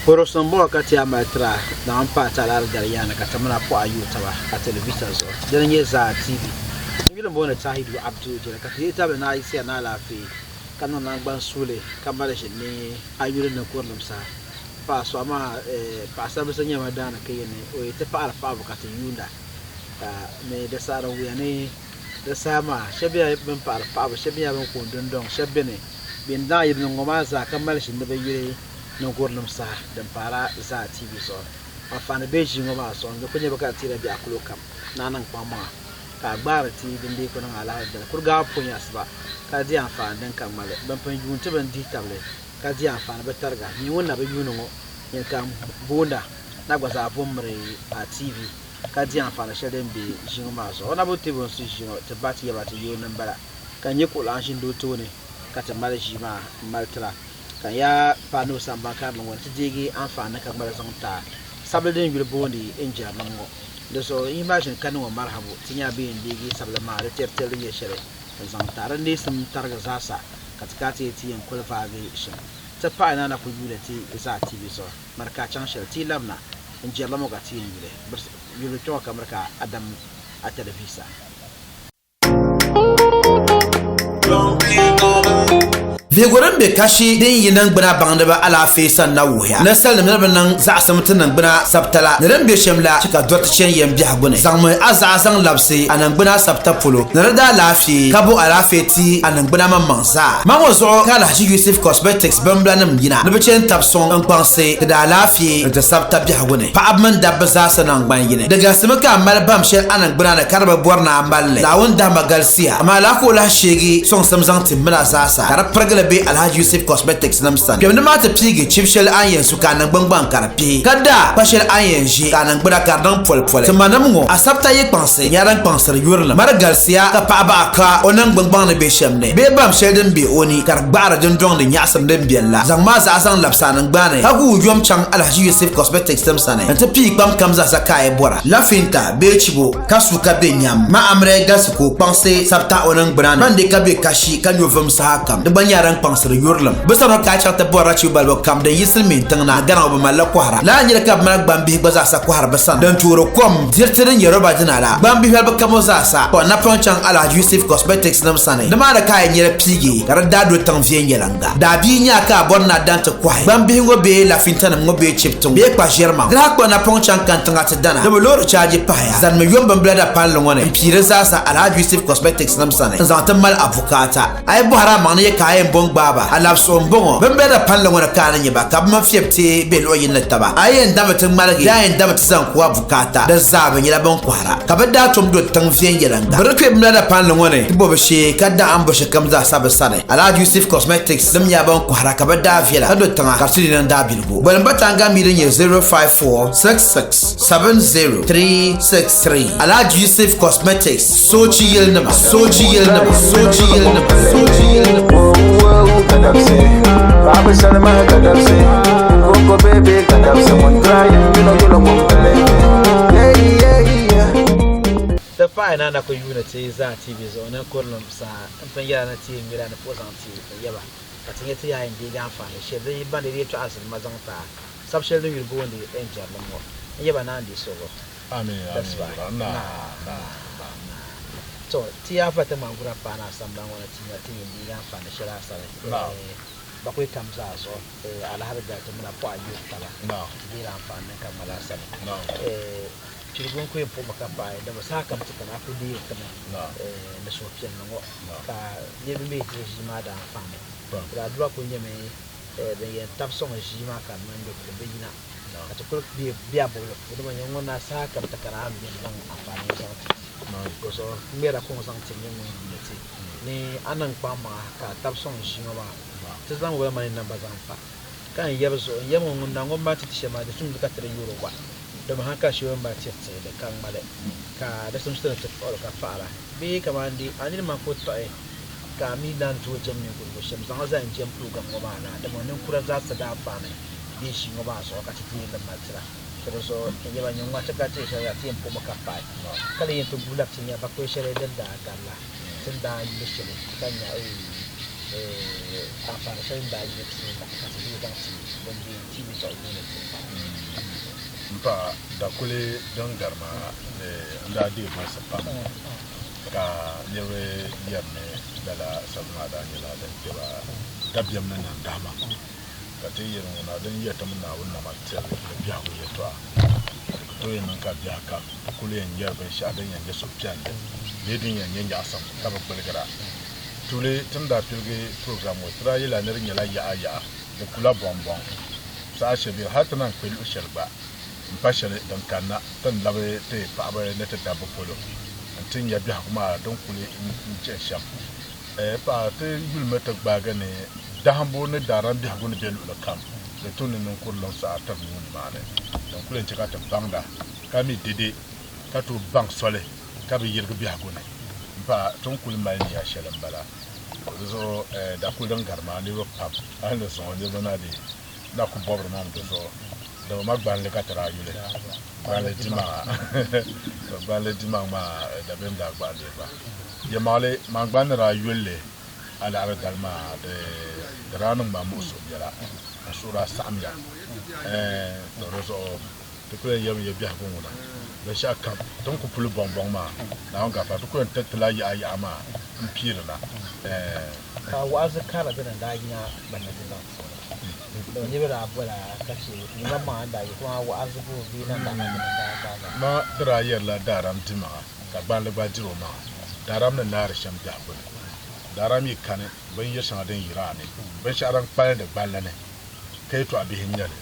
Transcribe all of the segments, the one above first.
Furusi m-bɔŋɔ ka ti yaa mali tira naawuni paai ti alaari dari yaani ka ti mini a pɔɣa yooi taba a telivisa zuɣu. Dini n-nyɛ Zaa TV. N yuli m-booni Tahidu Abdu Jɛli ka ti deei tabili ni a yiɣisiya ni alaafee ka niŋ naŋgban suuli ka mali ʒini ni a yuli ni kurilim saha. Paɣa so amaa paɣasaribila so nyɛmi daani ka yi ni o yi ti paɣiri paɣibu ka ti yuunda ka ni di saɣiri wuya ni di saha maa shɛba bela bɛn paɣiri paɣibu shɛba mi nyɛla bɛn kooni dundɔŋ shɛba beni bɛn daŋ yili ni ŋɔ maa zaa ka mali ʒini ni bɛ yuli ninkurilim saha din paara zaa TV zuɣu. Anfaani be ʒii ŋɔ maa zuɣu n-di kuli nyɛ bɛ kari teela biɛɣu kulo kam ni a niŋ kpaŋmaŋa ka a gbaari ti din dii ku niŋ alahichi dali kuri gaabu pun asiba ka di anfaani din ka ŋmali. Bɛn pun yuun ti bɛn dihi tabili ka di anfaani bɛ tariga. Nyini ŋun na bi yuuni ŋɔ, nyini ka m boonda ni a gba zaa bo m-miri a TV ka di anfaani shɛli din be ʒii ŋɔ maa zuɣu. O na bi ti bɛ n-su ʒii ŋɔ ti ba ti yaba ti yooni m-bala ka n nyɛ kuɣulana ʒini o tooni ka ti mali ʒii maa m-mali tira. Ka n yaa paai ni o samban karili ŋɔ ni ti deegi anfaani ka ŋmali zaŋ ti a sabili din yuli booni Injɛrilim ŋɔ. Di zuɣu n yi mali ʒini ka niŋ o marihabu, ti nya bɛ yɛn deegi sabili maa di tɛritɛri di nyɛ shɛli n-zaŋ ti a. Di neesim tarigi zaasa ka ti kana ti yɛli ti yɛn kuli vaagi shɛm. Ti paɣi ni a na kuli yuuni ti zaa TV zuɣu. Miri ka a chaŋ shɛli, ti yi labina Injɛrilim ŋɔ ka ti yɛn yuli. Yuli kpe ŋɔ ka miri ka a dam a tɛlivisa. Vihigu din be kashi din yi niŋgbuna baŋdiba alaafee sani na wuhiya ni salinima ni bi niŋ zaɣisim ti niŋgbuna sabita la ni din be shɛm la chɛ ka dɔriti chani yɛm biɛhigu ni. Zaŋmi a zaɣa zaŋ labisi a niŋgbuna sabita polo ni di daa alaafee ka bo alaafee ti a niŋgbuna maŋmaŋ zaa. Ma ŋɔ zuɣu ka Alhaji Yusuf Cosmetics bimbilanim yina ni bɛ chani tabi sɔŋ n-kpaŋsi ti daa alaafee ni ti sabita biɛhigu ni. Paɣaba mini dabba zaasa naŋgban yini. Di galisimi ka a mali bam shɛli a niŋgbuna ni ka di bi bɔri ni a mali li. Naawuni dahima galisiya, amaa lala ka o lahi sheegi sɔŋsim zaŋ ti mini a zaasa ka di pirigili be Alhaji Yusuf Cosmetics nim sani. Kpɛm ni maa ti piigi chib shɛli a ni yɛn su ka a niŋgbungbaŋ ka di pihi, ka da kpa shɛli a ni yɛn ʒi ka a niŋgbuna ka di niŋ polipoli. Ti manim ŋɔ, asabta yi kpaŋsi nyɛla din kpaŋsiri yurilim. Mari galisiya ka paɣa baɣa ka o niŋgbungbaŋ ni be shɛm ni bee bam shɛli din be o ni ka di gbaɣiri dundɔŋ ni nyaɣisim din beni la. Zaŋmi a zaɣa zaŋ labisi a niŋgbani ka guui yom chaŋ Alhaji Yusuf Cosmetics nim sani nti pii kpam kam zaasa ka a yi bɔra. Lafinta bee chibo ka su ka be nyam ma amrɛ galisi ka o kpaŋsi sabita o niŋgbuna ni. Ban di ka be kashi ka nyo vum saha kam, di gba nyɛla din kpaŋsiri yurilim. Bɛ sani ka a chaŋ ti bɔrila chibo balibu kam din yi silimiin tiŋ na, Ghana ŋɔ bɛ malila kɔhira. Lala n-nyɛli ka bɛ mali gbambihi gba zaasa kɔhiri bɛ sani din toori kom diriti din nyɛ roba dina la. Gbambihi balibu kam ŋɔ zaasa kpuɣi napɔŋ chaŋ Alhaji Yusuf Cosmetics nim sani. Nimaani ka a yi nyɛli piigi ka di daa do tiŋ viɛnyɛliŋga. Daabia nya ka a bɔri ni a dan ti kɔhi gbambihi ŋɔ bee lafintanim ŋɔ bee chibiti ŋɔ bee kpa ʒiɛrima ŋɔ. Di lahi kpuɣi napɔŋ chaŋ kantiŋa ti dana ni bɛ loori chaaji pahaya. Zanimi yom bimbila da palli ŋɔ ni m-piiri zaasa Alhaji Yusuf Cosmetics nim sani n-zaŋ ti mali a bukaata. A yi bɔhiri a maŋ ni yɛ ka a yɛn bo n-gbaai ba, a labisigu m-bɔŋɔ, bimbila da palli ŋɔ ni ka a ni nya ba ka bɛ mini fiɛbi ti be luɣ yini ni taba. A yi yɛn dami ti ŋmaligi bee a yɛn dami ti zaŋ ku a bukaata, di zaa bɛ nyɛla bɛn kɔhira. Ka bɛ daa tom do tiŋ viɛnyɛliŋga. Bɛ di kpe bimbila da palli ŋɔ ni ti bo bɛ shee ka da a ni bo shɛlikam zaa sa bɛ sani. Alhaji Yusuf Cosmetics nim nyɛla ban kɔhira ka bɛ daa viɛla ka do tiŋa ka di ti di niŋ daabiligu. Boli m-ba taaŋa mi din nyɛ 0546670363. Alhaji Yusuf Cosmetics, soochi yilinima, soochi yilinima, soochi yilinima, soochi yilinima. Ti paɣi ni a na ku yuuni ti zaa TV zuɣu ni kurilim saha. N pun yɛla ni ti yi ŋmɛra ni puhi zaŋ ti n yaba, ka ti nya ti yaa yɛn deegi anfaani shɛli din yi baŋdi di yɛtɔɣa zilima zaŋ ti a sab shɛli din yuli boondi N jɛrilim ŋɔ. N yaba naan di suhigu. To, ti yaa va ti ŋmangura paai ni a sambani ŋɔ ni ti nya ti yɛn deegi anfaani shɛli a sani. Bakɔi kam zaa zuɣu, alahiri dali ti mini a pɔɣa yooi taba, ti deeri anfaani din ka ŋmali a sani. Piligu n-ku yɛn puhimi ka paai, dama saha kam ti kana a ku deeri ti mi ni suhupiɛlli ŋɔ ka niriba mi diri ʒii maa daa anfaani. Di adua kuli nyɛmi din yɛn tabi sɔŋ ʒii maa ka di niŋ nyɛvuli bɛ yina ka ti kuli be a bobili puuni dama nyɛ ŋun na saha kam ti kana a ni beni zaŋ anfaani ŋɔ zaŋ ti ti. Di zuɣu n ŋmɛrila kuŋ zaŋ ti nyɛ ŋun yuuni ti ni a niŋ kpaŋmaŋa ka a tabi sɔŋ ʒii ŋɔ maa. Ti zaŋ mobile money namba zaŋ pa ka n yɛbi zuɣu n yɛbi ŋɔ ŋun na ŋun mali ti ti shɛli maa di tumdi ka ti di yoori wa. Dama hankali shɛli o ni mali tiri ti di ka ŋmali ka di simsi ni ti kpuɣiri ka paɣira bee kamani di a nini maa ku tiɣi ka a mi naan tooi jɛm ninkurigu shɛm zaŋ li zali n-jɛm program ŋɔ maa na dama ninkura zaa sa daa faani bɛ ʒii ŋɔ maa zuɣu ka ti deeri li mali tira. To di zuɣu n yɛba nyɛ ŋɔ ti ka ti shɛli ti yɛn puhimi ka paai ka lee yɛn ti guui labisi nya bakɔi shɛli din daa gari la ti ni daa yuli shɛli ka nya eei. Anfaani shɛli din daa yi puuni na ka ti dii zaŋ ti ban be TV zuɣu yuuni ti. M pa dakuli din gari ma ni n daa deei bolisi pam ka niriba yɛri ni lala sabi maa daa nyɛla din kpe ba dabiɛm ni nandahima ka ti yɛli ŋuna din yɛri ti mi Naawuni nama tiri ni biɛhigu yɛltɔɣa. Di ku tooi yɛn niŋ ka biɛhi kam ti kuli yɛn nyari binshɛɣu din yɛn nyɛ suhupiɛlli bee din yɛn nyɛ nyaɣisim ka bi gbuligira. Tuuli ti ni daa piligi program ŋɔ ti daa yɛliya ni di nyɛla yaɣa yaɣa, di kula bɔŋbɔŋ saha shɛli bee hali ti naan kpe luɣ shɛli gba m-pa shɛli din kanna ti ni labi ti paɣaba ni ti dabba polo nti nya biɛhigu maa din kuli n-chani shɛm. Paɣa ti yulimi ti gbaagi ni dahimbu ni daaram biɛhigu ni be luɣili kam di tu ni ninkurilim saha tiri nuu nimaani din kuli yɛn che ka ti baŋda ka mi dede ka tooi baŋ soli ka bi yirigi biɛhigu ni m-pa ti ni kuli mali nia shɛli m-bala. Di zuɣu dakuli din gari maa niriba pam hali ni zuŋɔ niriba na di na ku bɔbiri ma mi di zuɣu dama ma gbanli ka ti daa yuli gbanli dimaŋa to gbanli dimaŋ maa dabiɛm daa gbahi niriba yɛlimaŋli man gba ni daa yuli li alaɣiri dali maa di daa niŋ ma muɣisigu biɛla n suhu daa saɣimya to di zuɣu Ti ku yɛn yɛrimi ya biɛhigu ŋuna, binshɛɣu kam ti ni ku puli bɔŋbɔŋ maa, Naawuni gaafara, ti ku yɛn tiriti la yaɣa yaɣa maa m-piiri na. Ka wa'azi karili din daa yina gbunni dimaŋ puuni, ka niriba daa bol a ka che yimaŋmaŋa ni daa yi kaman wa'azi bo bee nandahima dini n-daa gbaag a. Ma di daa yɛrila daaram dimaŋa ka gbanli gba dir o maŋa. Daaram ni naari shɛm biɛhigu ni. Daaram yi kani binyɛr shɛŋa din yiri a ni, binshɛɣu din kpalindi gbanli ni ka yɛtɔɣ bihi n-nyɛ li.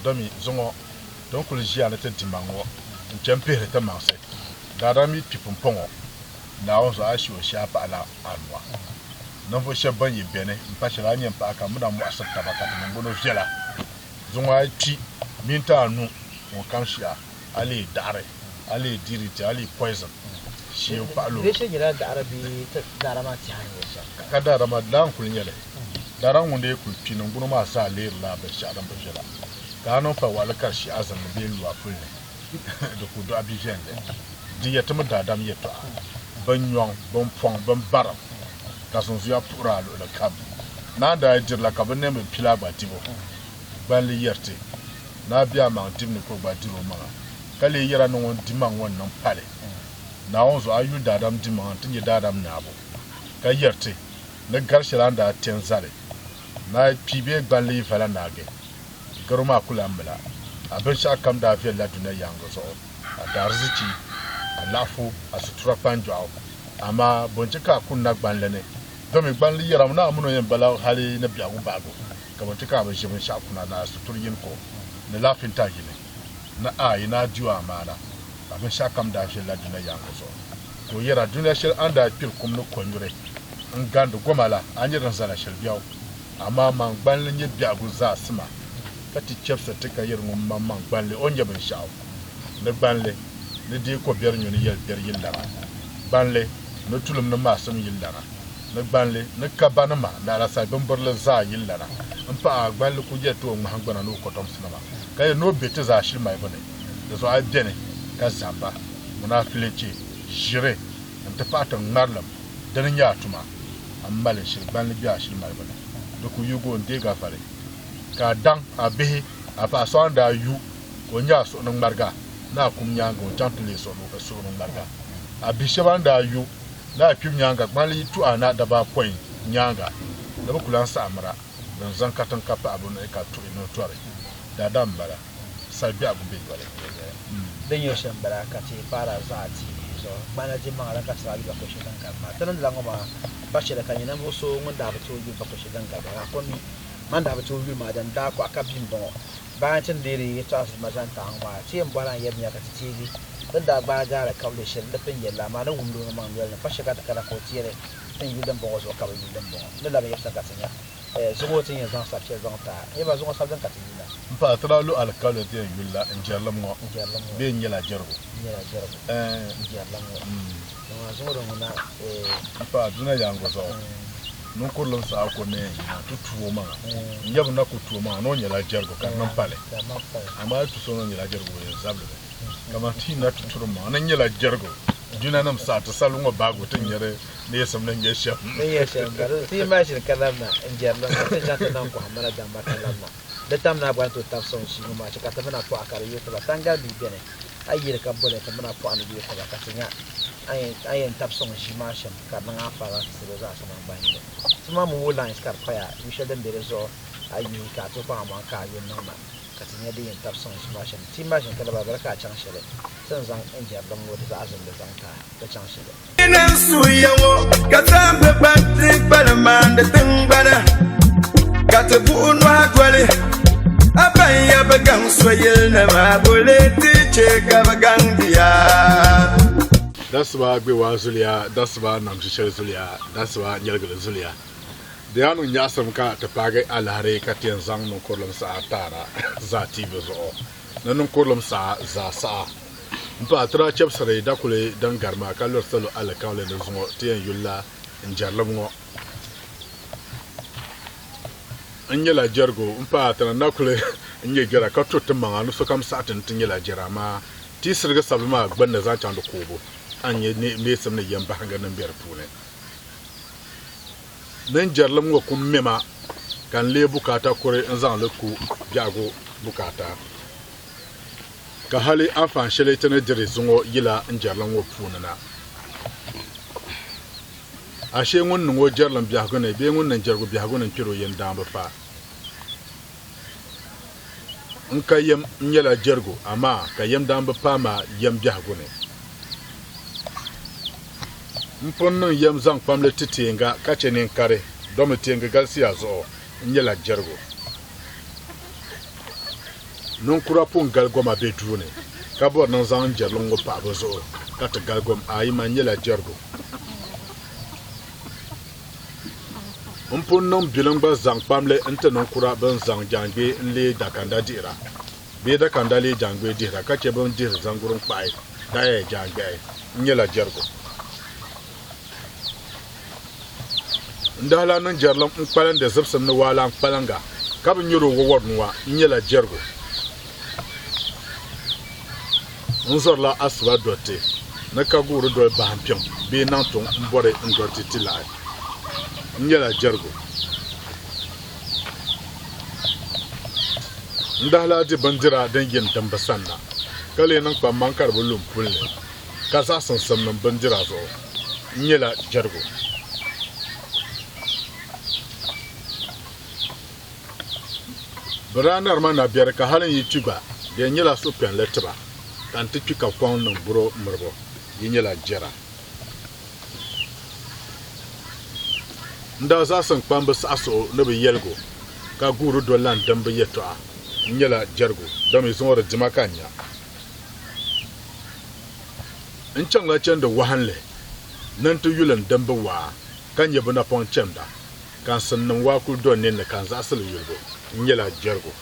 Domi zuŋɔ din kuli ʒiya ni ti dimaŋ ŋɔ n-chɛ m-pihiri ti maŋsi. Daadam yi kpi pumpɔŋɔ, Naawuni zuɣu a yi shih o shia paɣila a nua. Ninvuɣ shɛb bɛn yi beni m-pa shɛli a ni yɛn paɣi ka bɛ na mɔɣisiri taba ka ti niŋgbuna viɛla. Zuŋɔ a yi kpi minti anu, ŋunkam shih a, a leei daɣiri, a leei diriti, a leei poison. Shee paɣil o. Di shee nyɛla daɣiri bee daadama tɛha ni nyɛ shɛm? Ka daadama daa n-kuli nyɛ li. Daadam ŋun dii kuli kpi niŋgbuno maa zaa leerila binshɛɣu din bi viɛla. Ka a niŋ pa waɣili ka di shi a zim ni bee n-lu a puli ni, di ku dɔɣi bi viɛlli. Di yɛtimi daadam yɛtɔɣa, bin nyɔŋ, bin pɔŋ, bin barim, ka zunzuya puhiri a luɣili kam. Naa daa yi dirila ka binneen bi pili a gba dibu. Gbanli yɛriti, Naa be a maŋ dibu ni ka o gba diri o maŋa, ka lee yɛra ni ŋun di maŋ ŋɔ n-niŋ pali. Naawuni zuɣu a yuli daadam dimaŋa nti nyɛ daadam naabu, ka yɛriti, ni gari shɛli a ni daa te n-zali ni a yi kpi bee gbanli yi vala naagi, garo maa ku lan mila. A binshɛɣu kam daa viɛlila dunia yaaŋa zuɣu, a daarzichi, a laɣifu, a situra kpanjɔɣu. Amaa bɔ n-chɛ ka a ku na gbanli ni? Domi gbanli yɛrimi ni a min o yɛn bala hali ni biɛhigu bahigu, ka bɔ n-chɛ ka a bi ʒi binshɛɣu kuna ni a situri yini ko ni laafinta yini ni a yi ni a di o amaana? A binshɛɣu kam daa viɛlila dunia yaaŋa zuɣu. Ka o yɛra, Dunia shɛli a ni daa kpiri kum ni kɔnyuri n-gandi goma la, a nyɛ din zana shɛli biɛɣu. Amaa man gbanli nyɛ biɛhigu zaa sima, ka ti chɛbisiri ti ka yɛri ŋun maŋmaŋ gbanli o ni nyɛ binshɛɣu. Ni gbanli ni deei ko biɛri nyu ni yɛli biɛri yillana, gbanli ni tulim ni maasim yillana, ni gbanli ni kabanima ni alasari bimbirili zaa yillana m-pahi a gbanli ku yɛli ti o ŋmahingbana ni o kɔtomsinima, ka yɛli ni o be ti zaa shili malibu ni. Di zuɣu a yi beni ka zamba, munaafilinchi, ʒiri nti pahi ti ŋmarilim, dini n-nyɛ a tuma, a ni mali n-shiri gbanli be a shili malibu ni. Di ku yuug o n-deeg a vali, ka a daŋ a bihi, a paɣa so a ni daa yu ka o nyɛ a suhu ni ŋmariga ni a kum nyaaŋa o chaŋ ti leei suhu ni ŋmariga. A bihi shɛba a ni daa yu ni a kpib nyaaŋa gbanli yi tuhi a na daba apɔin nyaaŋa, di bi ku lan saɣi mira din zaŋ katiŋ ka paɣibu nuhi ka tuhi ni o tɔri. Daadam m-bala. Sal biɛhigu be yoli. Din nyɛ shɛm m-bala ka ti paara zaɣ TV zuɣu. Gbana di maŋa la ka ti daa yuli bakɔi shɛli din gari maa. Ti niŋdila ŋɔ maa ba shɛli ka nyɛ ninvuɣ so ŋun daa bi tooi yuli bakɔi shɛli din gari maa. Ka kom mi man daa bi tooi yuli maa din daa kɔɣi ka bia m-bɔŋɔ. Bayan ti ni deeri yɛtɔɣa zilima zaŋ taɣi ŋɔ maa, ti yɛn bɔhila n yɛrimiya ka ti teegi din daa gbaai gaari kabili shɛli ni pun yɛli la, amaa ni wumdi o maŋ noli ni pa shɛli ka ti kana ka o ti yɛli ti ni yuli din bɔŋɔ zuɣu ka bi yuli din bɔŋɔ. Ni labi n yɛbisa ka ti nya. Zuŋɔ ti yɛn zaŋ sabi shɛli zaŋ ti a. N yɛba zuŋɔ sabi din ka ti yulila. M paɣa ti daa lu alikauli ti yɛn yuli la n jɛrilim ŋɔ N jɛrilim ŋɔ. bee n nyɛla jɛrigu? N nyɛla jɛrigu. N jɛrilim ŋɔ. Dama zuŋɔ din ŋuna M paɣa dunia yaangu zuɣu ninkurilim saha ko ni yɛn yina ti tu o maŋa. N yɛbu na ku tu o maŋa ni o nyɛla jɛrigu ka di niŋ pali. Ka di niŋ pali. Amaa yi tu so ni o nyɛla jɛrigu o yɛn zabili mi. Kaman ti yi na ti turi maŋa ni n nyɛla jɛrigu. Dunia-nim saha ti sabili ŋɔ baagu ti nyari neesim ni nyɛ shɛm. Ni nyɛ shɛm ka ti yi mali ʒini ka labina n-jɛrilim ka ti chaŋ ti niŋ kɔhimma ni damma ka labina. Di tam ni a gba ni tooi tabi sɔŋ shii ŋɔ maa chɛ ka ti mini a pɔɣa ka di yooi tiba. Tangali mii beni, a yi yeli ka boli ti mini a pɔɣa ni yooi tiba ka ti nya a ni yɛn tabi sɔŋ ʒii maa shɛm ka di niŋ anfaani a ti salo zaa sa naŋgban yini. Ti maa momo lines ka di paya yu shɛli din be di zuɣu a yihi ka a tooi kpaŋ amaŋ ka a yu n-niŋ ma ka ti nya din yɛn tabi sɔŋ ʒii maa shɛm. Ti yi mali ʒini ka labila bala ka a chaŋ shɛli ti ni zaŋ n jɛrilim ŋɔ di zaɣ zimdi zaŋ ti a di chaŋ shɛli. Ni n suhuya ŋɔ ka saamba ban ti kpalim maandi tiŋgbana, ka ti buɣi nɔhi doli a ban ya bi gaŋ so yili nima boli ti che ka bi gaŋdi ya. Dasiba Gbewaa zuliya, dasiba Namshicheli zuliya, dasiba Nyɛligili zuliya. Di yaa niŋ nyaɣisim ka ti paagi alahiri ka ti yɛn zaŋ niŋkurilim saha taara zaa TV zuɣu ni niŋkurilim saha zaa saha. M-pahi ti daa chɛbisiri dakuli din gari maa ka liri salo alikauli ni zuŋɔ ti yɛn yulila n jɛrilim ŋɔ. N nyɛla jɛrigu m-pahi ti na nakuli n-nyɛ jɛra ka to ti maŋa ni sokam saɣi ti ni ti nyɛla jɛra amaa ti yi sirigi sabili maa gbunni zaŋ chaŋ di koobu a ni nya neesim ni yɛmbahinga ni be di puuni. Ni n jɛrilim ŋɔ kum mɛma ka n leei bukaata kuri n zaŋ li ku biɛhigu bukaata. Ka hali anfaan shɛli ti ni diri zuŋɔ yila n jɛrilim ŋɔ puuni na. Ashee ŋun niŋ o jɛrilim biɛhigu ni bee ŋun niŋ jɛrigu biɛhigu ni n-kpɛri o yɛndaamba pa. N ka yɛm n nyɛla jɛrigu amaa ka yɛmdaamba paai ma yɛm biɛhigu ni. M pun niŋ yɛm zaŋ kpamli ti teenga ka chɛ ninkari, domi teengi galisiya zuɣu, n nyɛla jɛrigu. Ninkura pun gali goma bɛ duu ni, ka bɔri ni n zaŋ n jɛrilim ŋɔ pahi bɛ zuɣu ka ti gali gom, ayi man nyɛla jɛrigu. M pun niŋ bilim gba zaŋ kpamli n-ti ninkura bɛn zaŋ jaaŋgbee n-leei dakanda dihira bee dakanda leei jaaŋgbee dihira ka chɛ bɛn dihiri zaŋguri n-kpahi dayaya jaaŋgbɛhi. N nyɛla jɛrigu. N daa lahi niŋ jɛrilim n-kpalindi zibisim ni waala n-kpaliŋga ka bi nyari o wɔwɔri nua. N nyɛla jɛrigu. N zɔrila asiba dɔriti ni ka guuri doli bahimpiŋ bee naŋtuŋ m-bɔri n dɔriti ti lahi. N nyɛla jɛrigu. N daa lahi di bindira din yi n dimba sanna, ka lee niŋ kpaŋmaŋ ka di bi lu m puli ni, ka zaɣisi n simnim bindira zuɣu. N nyɛla jɛrigu. Bɛ daa nari ma nabiɛri ka hali n yi kpi gba, di yɛn nyɛla suhupiɛlli ti ba, ka n ti kpi ka kɔŋ niŋ buro miribu yi nyɛla jɛra. N daa zaɣisi n kpambi saɣisigu ni bɛ yɛligu, ka guuri doli la n dimba yɛtɔɣa. N nyɛla jɛrigu, dama yi zuŋɔ di dima ka n nya. N chaŋla chandi wahinli ni n ti yuli n dimba waa, ka nya bɛ napɔŋ chɛmda. Ka n simnim waa kul do n ninni ka n zaɣisi li yulibu, n nyɛla jɛrigu.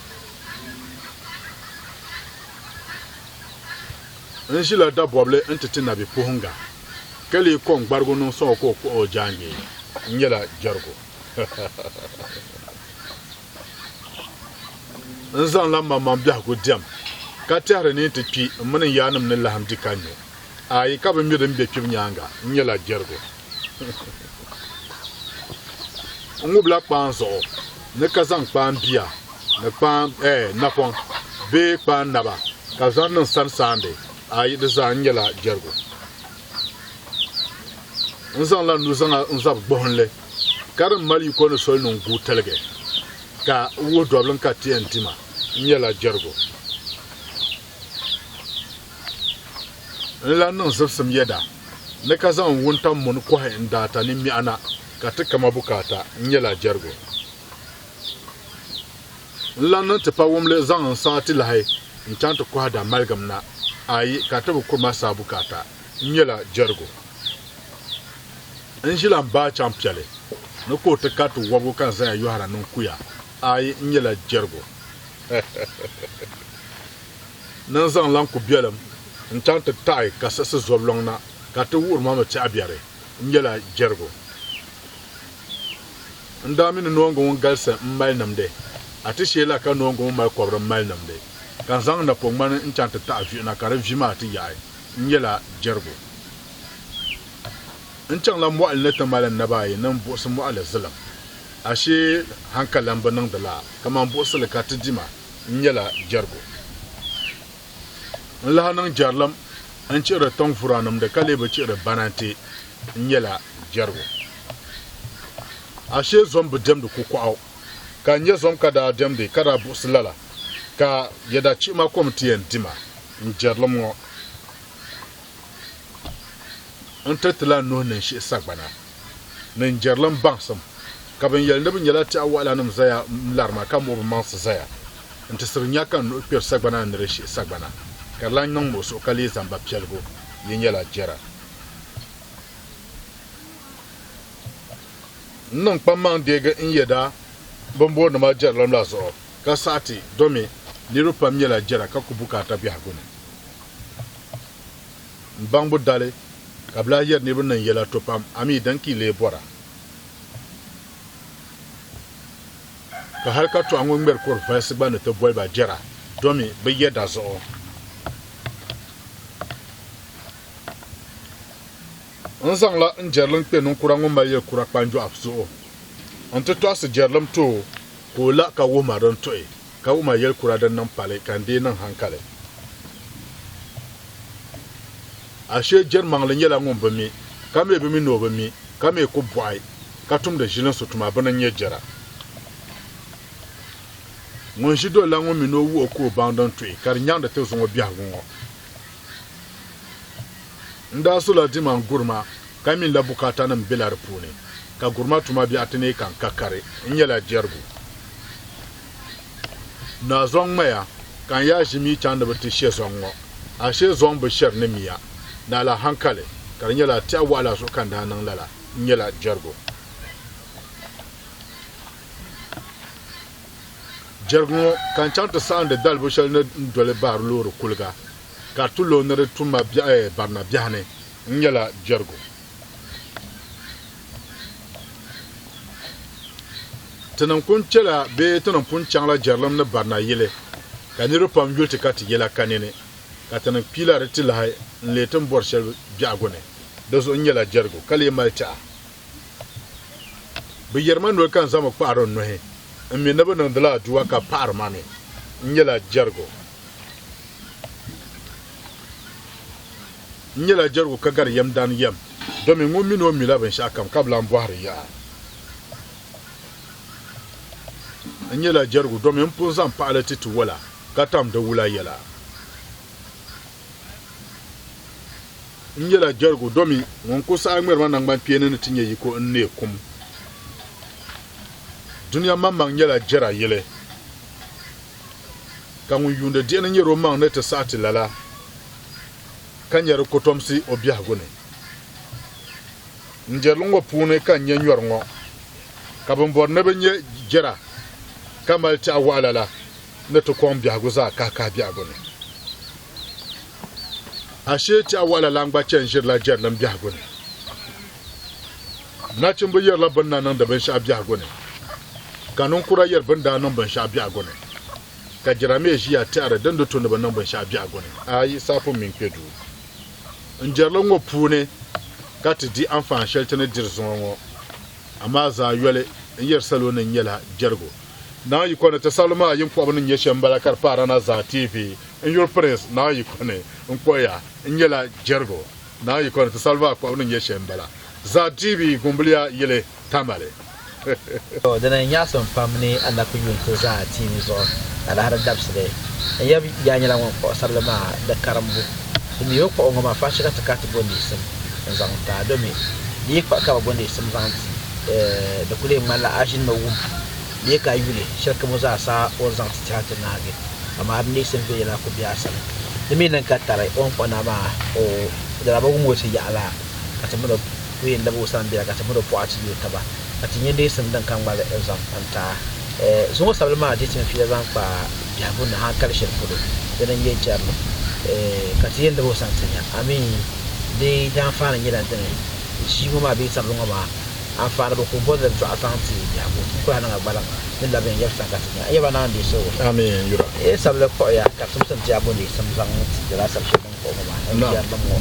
N ʒila dabɔbili nti ti nabipuhiŋga, ka lee ko n-gbarigu niŋ sɔŋ o ka o kpuɣi o jaaŋgbee, n nyɛla jɛrigu. N zaŋla mmaŋmaŋ biɛhigu diɛm, ka tɛhiri ni n ti kpi m mini n yaannim ni lahim di ka nyu. Aai, ka bi mi din be kpibu nyaaŋa, n nyɛla jɛrigu. N ŋubila kpaan zuɣu ni ka zaŋ kpaan bia ni kpaan eh, napɔŋ bee kpaan naba ka zaŋ niŋ sani saandi. Aai, di zaa n nyɛla jɛrigu. N zaŋla n nuzaŋa n-zabi gbuɣinli ka din mali yiko ni soli niŋ guui tiligi ka wuhi dɔbilim ka ti yɛn di ma. N nyɛla jɛrigu. N lan niŋ zibisim yɛda ni ka zaŋ n wuntaŋ muni kɔhi n daata ni miɣa na ka ti ka ma bukaata, n nyɛla jɛrigu. N lan niŋ tipawumli zaŋ n saɣa ti lahi n-chaŋ ti kɔhi da maligim na, ayi, ka ti bi kuri ma saa bukaata, n nyɛla jɛrigu. N ʒila m baa chaŋ piɛli ni ka o ti kariti wɔbigu ka n zaya yɔhira ni n kuya, ayi, n nyɛla jɛrigu. Ni n zaŋ lan ku biɛlim n-chaŋ ti taɣi ka siɣisi zobilɔŋ na ka ti wuhiri ma mi tɛha biɛri, n nyɛla jɛrigu. N daa mi ni noongu ŋun galisi m-mali nimdi, a ti sheei la ka noongu ŋun mali kɔbiri m-mali nimdi, ka n zaŋ n napɔŋ ŋmani n-chaŋ ti taɣi viɣu na ka di vi maa ti yaɣi, n nyɛla jɛrigu. N chaŋla mɔɣili ni ti mali n naba ayi ni m buɣisi mɔɣili zilim. Ashee haŋkalan bi niŋdi laa, kaman buɣisili ka ti dima n-nyɛla jɛrigu. N lahi niŋ jɛrilim n-chihiri tiŋ vuranimdi ka lee bi chihiri banante n-nyɛla jɛrigu. Ashee zom bi diɛmdi kukɔɣu, ka n nyɛ zom ka daa diɛmdi ka daa buɣisi lala, ka yɛda chihima kom ti yɛn di ma n jɛrilim ŋɔ. N ti ti la n nuhi ni n shihi sagbana ni n jɛrilim baŋsim, ka bɛn yɛli ni bɛ nyɛla tɛha waɣilanim zaya n-lari ma ka muɣi bɛ maŋsi zaya. N ti siri nya ka n nuhi kpɛri sagbana ni di shihi sagbana, ka di lan niŋ muɣisigu ka leei zamba piɛligu, yi nyɛla jɛra. N niŋ kpaŋmaŋ deegi n yɛda bɛn booni ma jɛrilim la zuɣu, ka saɣi ti, domi niriba pam nyɛla jɛra ka ku bukaata biɛhigu ni. N baŋbu dali ka bɛ lahi yɛri niriba ni n yɛla to pam, amii din ka yi lee bɔra? Ka hali ka tɔha ŋɔ ŋmɛri kɔri valisi gba ni ti boli ba jɛra domi bɛ yɛda zuɣu. N zaŋla n jɛrilim kpe ninkura ŋun mali yɛlikura kpanjɔɣu zuɣu nti tɔɣisi jɛrilim ti o ka o la ka wuhi ma din tuhi, ka wuhi ma yɛlikura din niŋ pali ka n dii niŋ haŋkali. Ashee jɛrimaŋli nyɛla ŋun bi mi, ka mi bi mi ni o bi mi, ka mi ku bɔɣi, ka tumdi ʒilinsi tuma bini n-nyɛ jɛra. Ŋun ʒi dolila ŋun mi ni o wuhi o ka o baŋ din tuhi, ka di nyaŋdi ti zuŋɔ biɛhigu ŋɔ. N daa sula dima n-guri ma, ka mi la bukaatanim bela di puuni, ka guri ma tuma biɛɣu ti neei ka n ka kari, n nyɛla jɛrigu. Naa zɔŋ ŋmaya, ka n yaa ʒi mi chaŋ ni bɛ ti she zɔŋ ŋɔ. Ashee zɔŋ bi shɛri ni mia, ni a la haŋkali, ka di nyɛla tɛha waɣila zuɣu ka n daa niŋ lala. N nyɛla jɛrigu. Jɛrigu ŋɔ ka n chaŋ ti saɣindi dalibu shɛli ni n doli bahiri loori kuliga, ka di ti lo ni di tum ma barina biɛhi ni. N nyɛla jɛrigu. Tinim kun chɛla bee tinim pun chaŋla jɛrilim ni barina yili, ka niriba pam yuli ti ka ti yɛla ka nini, ka tinim kpiila di ti lahi n-leei ti ni bɔri shɛli biɛhigu ni. Di zuɣu n nyɛla jɛrigu ka lee mali tɛha. Bɛ yɛri ma noli ka n zaŋmi kpaɣiri n nuhi, n mi ni bɛ niŋdila aduwa ka paɣiri ma mi. N nyɛla jɛrigu. N nyɛla jɛrigu ka gari yɛmdan yɛm, domin ŋun mini o mila binshɛɣukam ka bi lan bɔhiri yaha. N nyɛla jɛrigu domin m pun zaŋ paɣili ti ti wola, ka tam di wula yɛla. N nyɛla jɛrigu domin ŋun ku saɣi ŋmɛri ma naŋgbankpeeni ni ti nyɛ yiko n neei kum. Dunia maŋmaŋ nyɛla jɛra yili. Ka ŋun yuundi diɣi ni nyɛri o maŋ ni ti saɣi ti lala, ka nyari kɔtomsi o biɛhigu ni. N jɛrili ŋɔ puuni ka n nya nyɔri ŋɔ, ka bɛn bɔri ni bɛ nya jɛra ka mali tɛha waɣila la ni ti kɔŋ biɛhigu zaa kahikahi biɛhigu ni. Ashee tɛha waɣila lan gba chɛ n-ʒirila jɛrilim biɛhigu ni. Nachimba yɛrila bɛ ni na niŋdi binshɛɣu biɛhigu ni, ka ninkura yɛri bɛ ni daa niŋ binshɛɣu biɛhigu ni, ka jɛra mi ʒiya tɛhiri din di tu ni bɛ niŋ binshɛɣu biɛhigu ni. Ayi, saa pun mi n-kpe duu. N jɛrili ŋɔ puuni ka ti di anfaan shɛli ti ni diri zuŋɔ ŋɔ, amaa zaa yoli n yɛri salo ni n nyɛla jɛrigu. Naa yiko ni ti sabili maa yin kpuɣibu ni nyɛ shɛm m-bala ka di paara na zaa TV. N yuri Prince Naa yiko ni n kpuɣiya n nyɛla jɛrigu. Naa yiko ni ti sabili maa kpuɣibu ni nyɛ shɛm m-bala zaa TV Gumbiliya yili Tamale. Dina n-nyaɣisim pam ni a na ku yuun ti zaa TV zuɣu alahiri dabisili. N yab yaa nyɛla ŋun kpuɣi sabili maa di karimbu. Di mi bi kpuɣi ŋɔ maa fashi ka ti ka ti bo neesim n-zaŋ ti a domi di yi kpuɣi ka bi bo neesim zaŋ ti di kuli yɛn ŋmanila a ʒinimi wum bee ka a yuli shɛli kamo zaa sa o ni zaŋ ti ti hali ti naagi amaa di neesim viɛnyɛla ku be a sani. Di mi niŋ ka tari o ni kpuɣi na maa o di daa bi wum o ti yaɣi la ka ti mini o ku yɛn labi o sani bela ka ti mini o pɔɣa ti yooi taba ka ti nya neesim din ka ŋmali n-zaŋ n-ti a. Zuŋɔ sabili maa di ti mi fiila zaŋ kpa biɛhigu ni hankali shɛli polo dini n-nyɛ jɛrilim ka ti yɛn labi o sani ti nya. Amii di daanfaani nyɛla dini ʒii ŋɔ maa bee sabili ŋɔ maa anfaani bi ku bɔri ni bɛ tɔɣi zaŋ ti biɛhigu n ku lahi niŋ a gbaliŋ ni labi n yɛbi sani ka ti nya n yaba naan deei so. Amii yura. Ee sabili kpuɣiya ka di tumsim ti a bo neesim zaŋ ti lala sabi shɛli din kpuɣi ŋɔ maa n jɛrilim ŋɔ.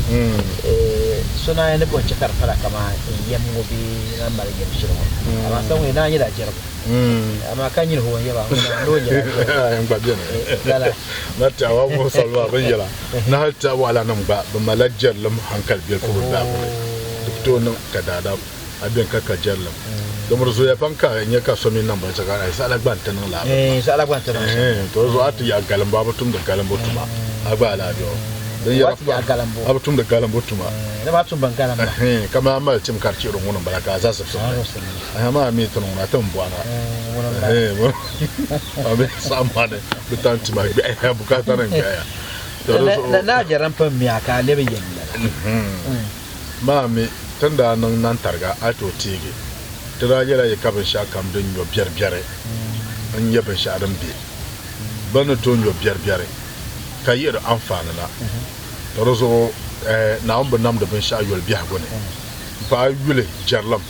So naai ni bɔn chɛ ka di pala kaman n yɛm ŋɔ bee n mali yɛm shili ŋɔ, amaa sa ŋɔ naa nyɛla jɛrigu. Amaa ka nyini o yɛba ŋuna ni o nyɛla jɛrigu. N gba beni. Lala. Na tɛha wa ŋɔ sali maa bɛ ni yɛla ni hali tɛha waɣilanim gba bɛ malila jɛrilim hankali biɛlifu bɛ biɛhigu ni. Di ku tooi niŋ ka daadam a beni ka ka jɛrilim. Domi di zooya pam ka a nya ka so mi niŋ binshɛɣu ka a saɣila gba nti niŋ lala bini maa. Saɣila gba nti niŋ shɛm. To di zuɣu a ti yaɣi galimbo a bi tumdi galimbo tuma a gba alaafee o. Din yɛra Ti yaɣi galimbo. A bi tumdi galimbo tuma. Dama a tum bin galim maa. Kamani a mali tim ka di chihiri ŋuni m-bala ka a za zibsim ni. Amaa a mi ti niŋ ŋuna a ti ni bɔhi na. Ŋuni m-bala. A mi saɣim ma ni di tam tima gbɛhiya bukaata nim gbɛhiya. To di zuɣu. Naa jɛrim pun mi a ka a lebi yɛm lala. Maa mi, ti ni daa niŋ nantariga a ti o teegi, ti daa yɛla yi ka binshɛɣukam din nyo biɛribiɛri n-nyɛ binshɛɣu din be bɛ ni tooi nyo biɛribiɛri ka yihiri anfaani la. To di zuɣu Naawuni bi namdi binshɛɣu yoli biɛhigu ni m-paai yuli jɛrilim.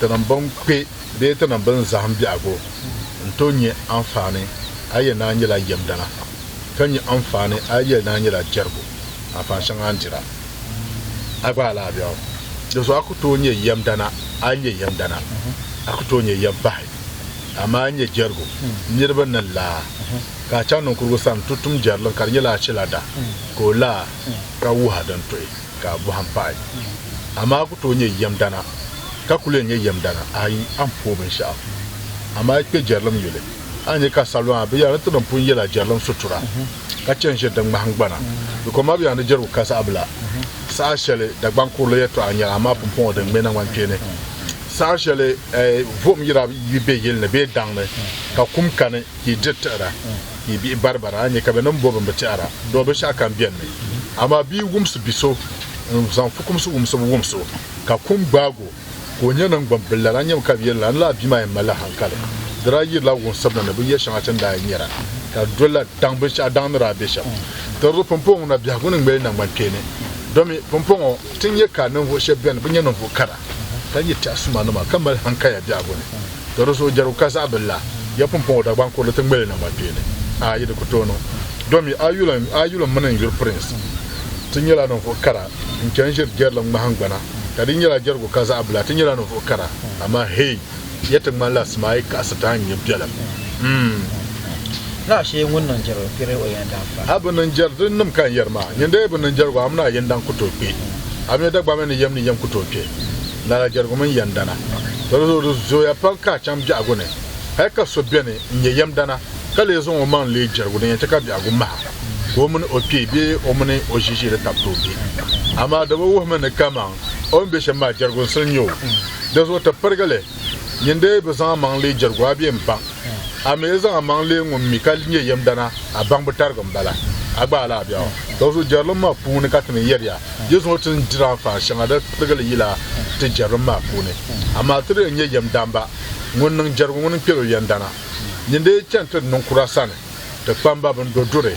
Tinim bɛn kpe bee tinim bɛn zahim biɛhigu n-tooi nya anfaani a yi yɛli ni a nyɛla yɛmdana, ka nya anfaani a yi yɛli ni a nyɛla jɛrigu, anfaani shɛŋa a ni dira. A gba alaafee o. Di zuɣu a ku tooi nyɛ yɛmdana, a yi nyɛ yɛmdana, a ku tooi nyɛ yɛm pahi, amaa a yi nyɛ jɛrigu, niriba ni laa ka a chaŋ ninkurigu sani nti tum jɛrilim ka di nyɛla a chɛla da ka o laa ka wuhi a din tuhi ka a bɔhim pahi. Amaa a ku tooi nyɛ yɛmdana ka kul yɛn nyɛ yɛmdana, ayi, a ni pooi binshɛɣu. Amaa a yi kpe jɛrilim yuli, a ni nya ka salo maa bɛ yɛra ni ti ni pun yɛla jɛrilim sutura. Ka chɛ n-ʒiri di ŋmahingbana. Di kom maa bi yɛn di jɛrigu ka zaɣ bila. Saha shɛli Dagbaŋ kurili yɛtɔɣa n-nyɛli, amaa pumpɔŋɔ di ŋme naŋgbankpeeni. Saha shɛli vuhim yira yi be yili ni bee daŋ ni, ka kum kani ka yi diri tiɣira, ka yi bihi baribara, a ni nya ka bɛ ni bo bɛn bi tɛhira, doo binshɛɣu kam beni mi. Amaa bɛ yi wumsi bi so n-zaŋ fukumsi wumsibu wums o, ka kum gbaag o, ka o nya niŋgbuŋ bila la, nyami ka bɛ yɛli la, N lahi bia maa yɛn malila haŋkali. Di daa yirila wumsibu ni ni bɛ yɛ shɛŋa ti ni daa yɛn nyara, ka di dolila daŋ binshɛɣu daŋ ni daa be shɛm. Di zuɣu pumpɔŋɔ ŋuna biɛhigu ni ŋmɛli naŋgbankpeeni, domi pumpɔŋɔ ti nya ka ninvuɣ shɛb beni bɛ nyɛ ninvuɣ kara, ka nyɛ tɛhi sumanima, ka mali haŋkaya biɛhigu ni. Di zuɣu jɛrigu ka zaɣ bila ya pumpɔŋɔ Dagbaŋ kurili ti ŋmɛli naŋgbankpeeni. Ayi, di ku tooi niŋ, domi a yuli m mini n yuri Prince. Ti nyɛla ninvuɣ kara n-chani ʒiri jɛrilim ŋmahingbana. Ka di nyɛla jɛrigu ka zaɣ bila, ti nyɛla ninvuɣ kara, amaa hei, ya ti ŋmanila Simai kaɣisi ti a ni nyɛ biɛlim. Mm. Naa shee ŋun niŋ jɛrigu kpiri o yɛndaŋ fa. A bi niŋ jɛri din nim ka n yɛri maa, nyin dee bi niŋ jɛrigu a mini a yɛndaŋ ku tooi kpe. A mi Dagbamba ni yɛm ni yɛm ku tooi kpe. Lala jɛrigu mini yɛndana. To di zuɣu di zooya pam ka a chaŋ biɛhigu ni, hali ka so beni n-nyɛ yɛmdana ka lee zaŋ o maŋ leei jɛrigu din yɛn chɛ ka biɛhigu maha. Ka o mini o kpee bee o mini o ʒiʒiiri tab tooi be. Amaa di bi wuhimi ni kaman o ni be shɛm maa jɛrigu n-sil nyɛ o. Di zuɣu ti pirigi li, nyin dee bi zaŋ amaŋ leei jɛrigu a bee m-baŋ. A mi yi zaŋ amaŋ leei ŋun mi ka nyɛ yɛmdana, a baŋbu tarigi m-bala. A gba alaabia o. Di zuɣu jɛrilim maa puuni ka ti ni yɛri ya, yi zuŋɔ ti ni diri anfaani shɛŋa di pirigi li yila ti jɛrilim maa puuni. Amaa ti di yɛn nyɛ yɛmdamba. Ŋun niŋ jɛrigu ŋuni n-kpɛri o yɛndana. Nyin dee chani ti ninkura sani. Ti kpamba bɛn do duri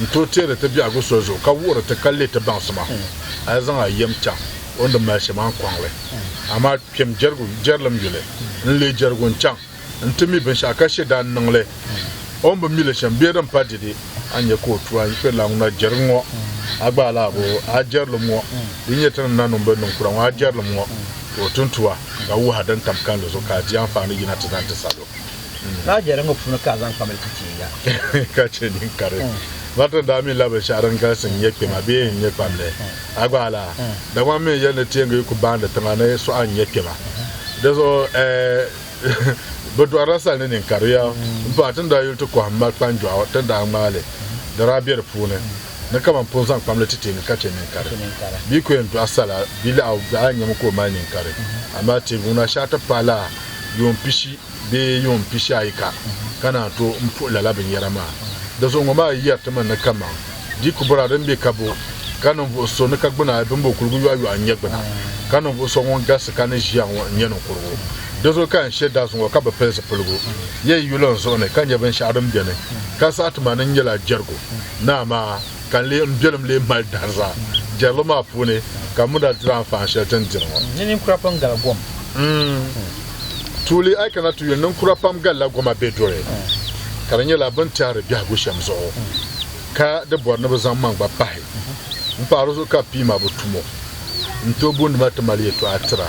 n-tooi teeri ti biɛhigu soli zuɣu ka wuhiri ti ka leei ti baŋsima, a yi zaŋ a yɛm chaŋ o ni di mali shɛm a ni kɔŋ li. Amaa kpɛm jɛrigu jɛrilim yuli n-leei jɛrigu n-chaŋ nti mi binshɛɣu ka she daa niŋ li o ni bi mi li shɛm bee din pa dɛde, a ni nya ka o tu a kpɛrila ŋuna jɛrigu ŋɔ, a gba alaabo a jɛrilim ŋɔ din nyɛ ti ni na niŋ bɛ niŋkura ŋɔ a jɛrilim ŋɔ ka o ti n-tu a ka wuhi a din tam kalinli zuɣu ka a di anfaani yina ti zani ti salo. Lala jɛra ŋɔ puuni ka a zaŋ kpamli ti teega. Ka chɛ ninkari. Martin daa mi la binshɛɣu din galisi n-nyɛ kpɛma bee n-nyɛ kpamli. A gba a lahi, Dagbaŋ mi yɛli ni teeŋa yi ku baandi tiŋa ni sɔɣa n-nyɛ kpɛma. Di zuɣu bɛ dɔɣirila sali ni ninkariya m-pahi ti ni daa yuli ti kɔhimma kpanjɔɣu ti ni daa ŋmaai li di daa be di puuni ni kaman pun zaŋ kpamli ti teeŋa ka chɛ ninkari. Bɛ yi ku yɛn dɔɣi sala bɛ laɣi a nyami ka o mali ninkari. Amaa teeŋa ŋuna shɛɣu ti paai la yuun pishi bee yuun pishi ayi ka, ka naan tooi m puhi lala binyɛra maa. Di zuɣu ŋɔ maa yi yɛri ti mi ni kaman di ku bɔra din be ka bo, ka ninvuɣ so ni ka gbuna bimbo kuligu yɔɣiyɔɣi n-nyɛ gbuna, ka ninvuɣ so ŋun galisi ka ni ʒiya ŋɔ n-nyɛ ninkurugu. Di zuɣu ka n she dazu ŋɔ ka bi pili zipiligu yɛ yi yuli n zuɣu ni ka nya binshɛɣu din beni, ka saɣi ti ma ni n nyɛla jɛrigu ni amaa ka n lee m biɛlim lee mali dariza jɛrili maa puuni ka m mi daa diri anfaani shɛli ti ni diri ŋɔ. Ni ninkura pam gali gom. Tuuli a yi kana ti yuli ninkura pam galila goma be duri ka di nyɛla bɛ ni tɛhiri biɛhigu shɛm zuɣu ka di bɔri ni bɛ zaŋ maŋ gba pahi m-pahi di zuɣu ka pii ma bi tumo. N tooi booni ma ti mali yɛtɔɣa tira.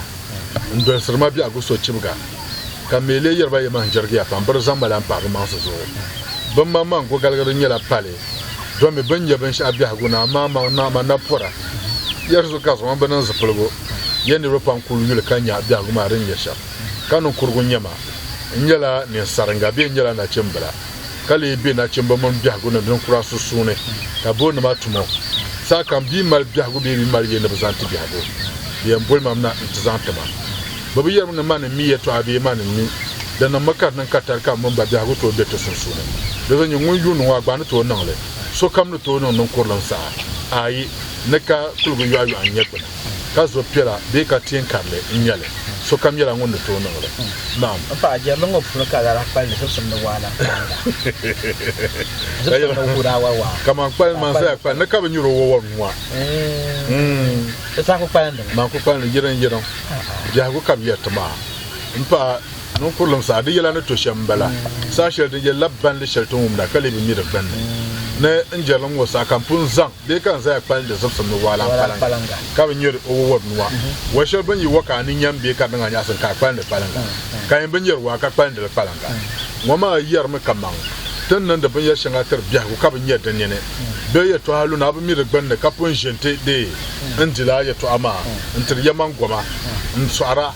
N dolisiri ma biɛhigu sochibga, ka mi lee yɛri ba yɛma n jɛrigiya pam bɛ di zaŋ ma lan pahi bɛ maŋsi zuɣu. Bɛ maŋmaŋ gogaligiri nyɛla pali, domi bɛ ni nya binshɛɣu biɛhigu ni, amaa man na pɔra. Yɛri zuɣu ka zuɣu mini bɛ niŋ zipiligu, ya niriba pam kul yuli ka nya biɛhigu maa din nyɛ shɛm. Ka niŋkurugu n-nyɛ ma, n nyɛla ninsaringa bee n nyɛla nachimbila, ka lee be nachimba mini biɛhigu ni ninkura sunsuuni, ka booni ma tumo. Sahakam bɛ yi mali biɛhigu bee bɛ yi mali yɛn ni bɛ zaŋ ti biɛhigu, bɛ yɛn boli ma mi na nti zaŋ ti ma. Bɛ bi yɛrimi ni mani m-mi yɛtɔɣa bee mani m-mi di niŋmi ka di niŋ katari ka m mini ba biɛhigu tooi be ti sunsuuni. Di zuɣu nyɛ ŋun yuuni ŋɔ a gba ni tooi niŋ li. Sokam ni tooi niŋ niŋkurilim saha. Ayi, ni ka kuligu yɔɣuyɔɣu n-nyɛ gbuna, ka zo piɛla bee ka teen karili n-nyɛ li, sokam nyɛla ŋun ni tooi niŋ li. Naam. M paɣa, jɛrilim ŋɔ puuni ka a daa lahi kpali ni zibisim ni waa la kpalinga. Zibisim ni wuhi daa wari waa. Kaman kpali man zaya kpali ni ka bɛ nyuri o wawari nua. Di saha ku kpalindimi. Man ku kpalindi yiriŋ yiriŋ. Biɛhigu ka bɛ yɛri ti maa. M paɣa, niŋkurilim saha di yɛla ni to shɛm m-bala. Saha shɛli din yɛli la banli shɛli ti ni wumda ka lee bi mi di gbunni. Ni n jɛrilim ŋɔ saha ka m pun zaŋ bee ka n zaya kpalindi zibisim ni walan kpaliŋga ka bɛ nyari o wawari nua. Wa shɛli bɛ ni yi wa ka a ni nyam bee ka di niŋ a nyaɣisim ka a kpalindi kpaliŋga, ka yin bi nyari waa ka kpalindi li kpaliŋga. Ŋɔ maa yɛrimi kaman ti ni niŋdi binyɛr shɛŋa tiri biɛhigu ka bi nya di nini bee yɛtɔɣa luna a bi mi di gbunni ka pun ʒe nti deei n-dila a yɛtɔɣa maa n-tiri yɛmaŋ goma n-sɔɣira.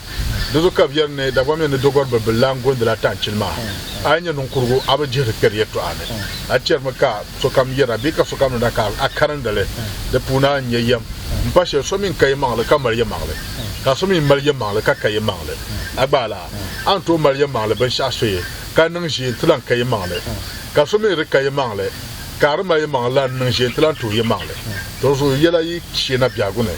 Di zuɣu ka bɛ yɛri ni Dagbaŋ mini ni Dogɔri bilibili lan gundila tanchili maa. A yi nya niŋkurugu a bi jihiri kpɛri yɛtɔɣa ni. A chɛrimi ka sokam yɛra bee ka sokam niŋda ka a karindi li. Di puuni a ni nya yɛm. M-pa shɛli so mi n-ka yɛmaŋli ka mali yɛmaŋli, ka so mi mali yɛmaŋli ka ka yɛmaŋli. A gba laa, a ni tooi mali yɛmaŋli binshɛɣu so ye ka niŋ ʒee nti lan ka yɛmaŋli, ka so mi di ka yɛmaŋli ka a di mali yɛmaŋli lan niŋ ʒee nti lan tuhi yɛmaŋli. Di zuɣu yɛla yi shee na biɛhigu ni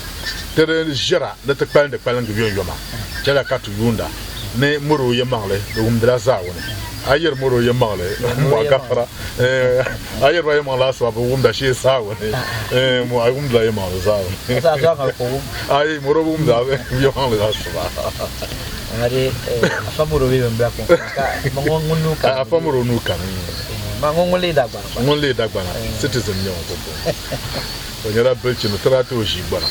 ti di ʒira ni ti kpalindi kpalingi yomyoma, chɛliya ka ti yuunda ni mɔri o yɛmaŋli di wumdila zaawuni. A yɛri mɔri o yɛmaŋli mɔɣu gafara, a yɛri ba yɛmaŋli asiba bi wumda shee zaawuni, a wumdila yɛmaŋli zaawuni. Ayi mɔri o bi wumda yɛmaŋli asiba. Afa mɔri o nuu kani. Ŋun leei Dagbana citizen n-nyɛ ŋun pumpɔŋɔ. O nyɛla bilichini ti daa ti o ʒii gbana.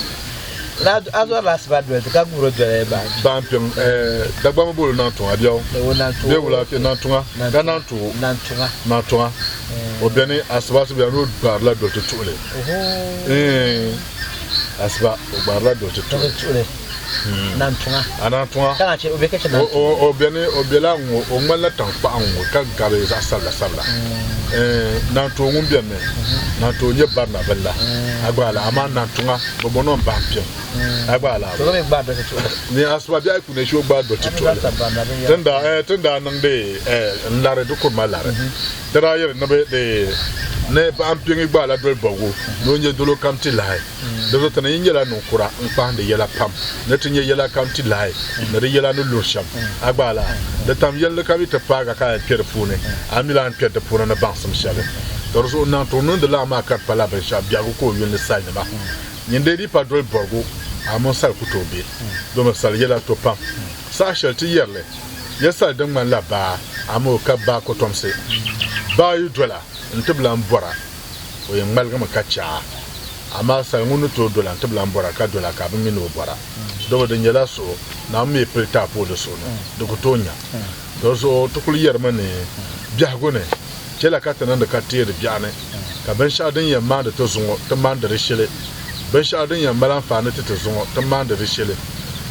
A zɔrila asiba doli ti ka guuri doli ba. Baanpiŋ, Dagbamba booli Nantuŋa biɛɣu. Bee wula kpe Nantuŋa ka Nantuɣu. Nantuŋa. Nantuŋa. O beni asiba asiba ni o gbaarila doli ti tuɣili. Asiba o gbaarila doli ti tuɣili. Nantuŋa. A Nantuŋa. Ka naan che o be ka che Nantuŋa. O beni o bela ŋ-ŋɔ o ŋmanila taŋkpaɣu ŋ-ŋɔ ka gabi zaɣ sabila sabila. Nantuɣu ŋun beni mi Nantuɣu nyɛ barina bini la a gba la amaa Nantuŋa bɛ bɔni o m-bahi m-piɛm a gba la. Ni asiba biɛhi ku ne shee o gbaai doli ti tuɣili. Ti ni daa niŋdi n lari di kurima lari ti daa yɛri ni bɛ ni bahi m-piɛŋ yi gbaai la doli bɔbigu ni o nyɛ dolo kam ti lahi. Di zuɣu ti ni yi nyɛla niŋkura n-kpahindi yɛla pam ni ti nya yɛla kam ti lahi ni di yɛla ni luri shɛm. A gba laa, di tam yɛlli kam yi ti paag a ka a yɛn kpe di puuni, a mi lan kpɛri di puuni ni baŋsim shɛli. Ka di zuɣu niŋ ti o niŋdi lala maa ka di pala binshɛɣu biɛhigu ka o yuli ni salinima. Nyin dee di pa doli bɔrigu, a mini sali ku tooi be, domi sali yɛla to pam. Saha shɛli ti yɛri li, ya sali din ŋmanila baa, amaa o ka baa kɔtomsi. Baa yi dola n-ti bi lan bɔra. o yɛn ŋmaligimi ka chɛ a, amaa sal ŋun ni tooi dola nti bi lan bɔra ka dola ka a bi mi ni o bɔra, dama di nyɛla suhu, Naawuni mi pili taapooli di suhu ni, di ku tooi nya. Di zuɣu ti kul yɛrimi ni biɛhigu ni chɛla ka ti niŋdi ka teeri biɛɣu ni, ka binshɛɣu din yɛn maandi ti zuŋɔ ti maandi di shili, binshɛɣu din yɛn mali anfaani ti ti zuŋɔ ti maandi di shili,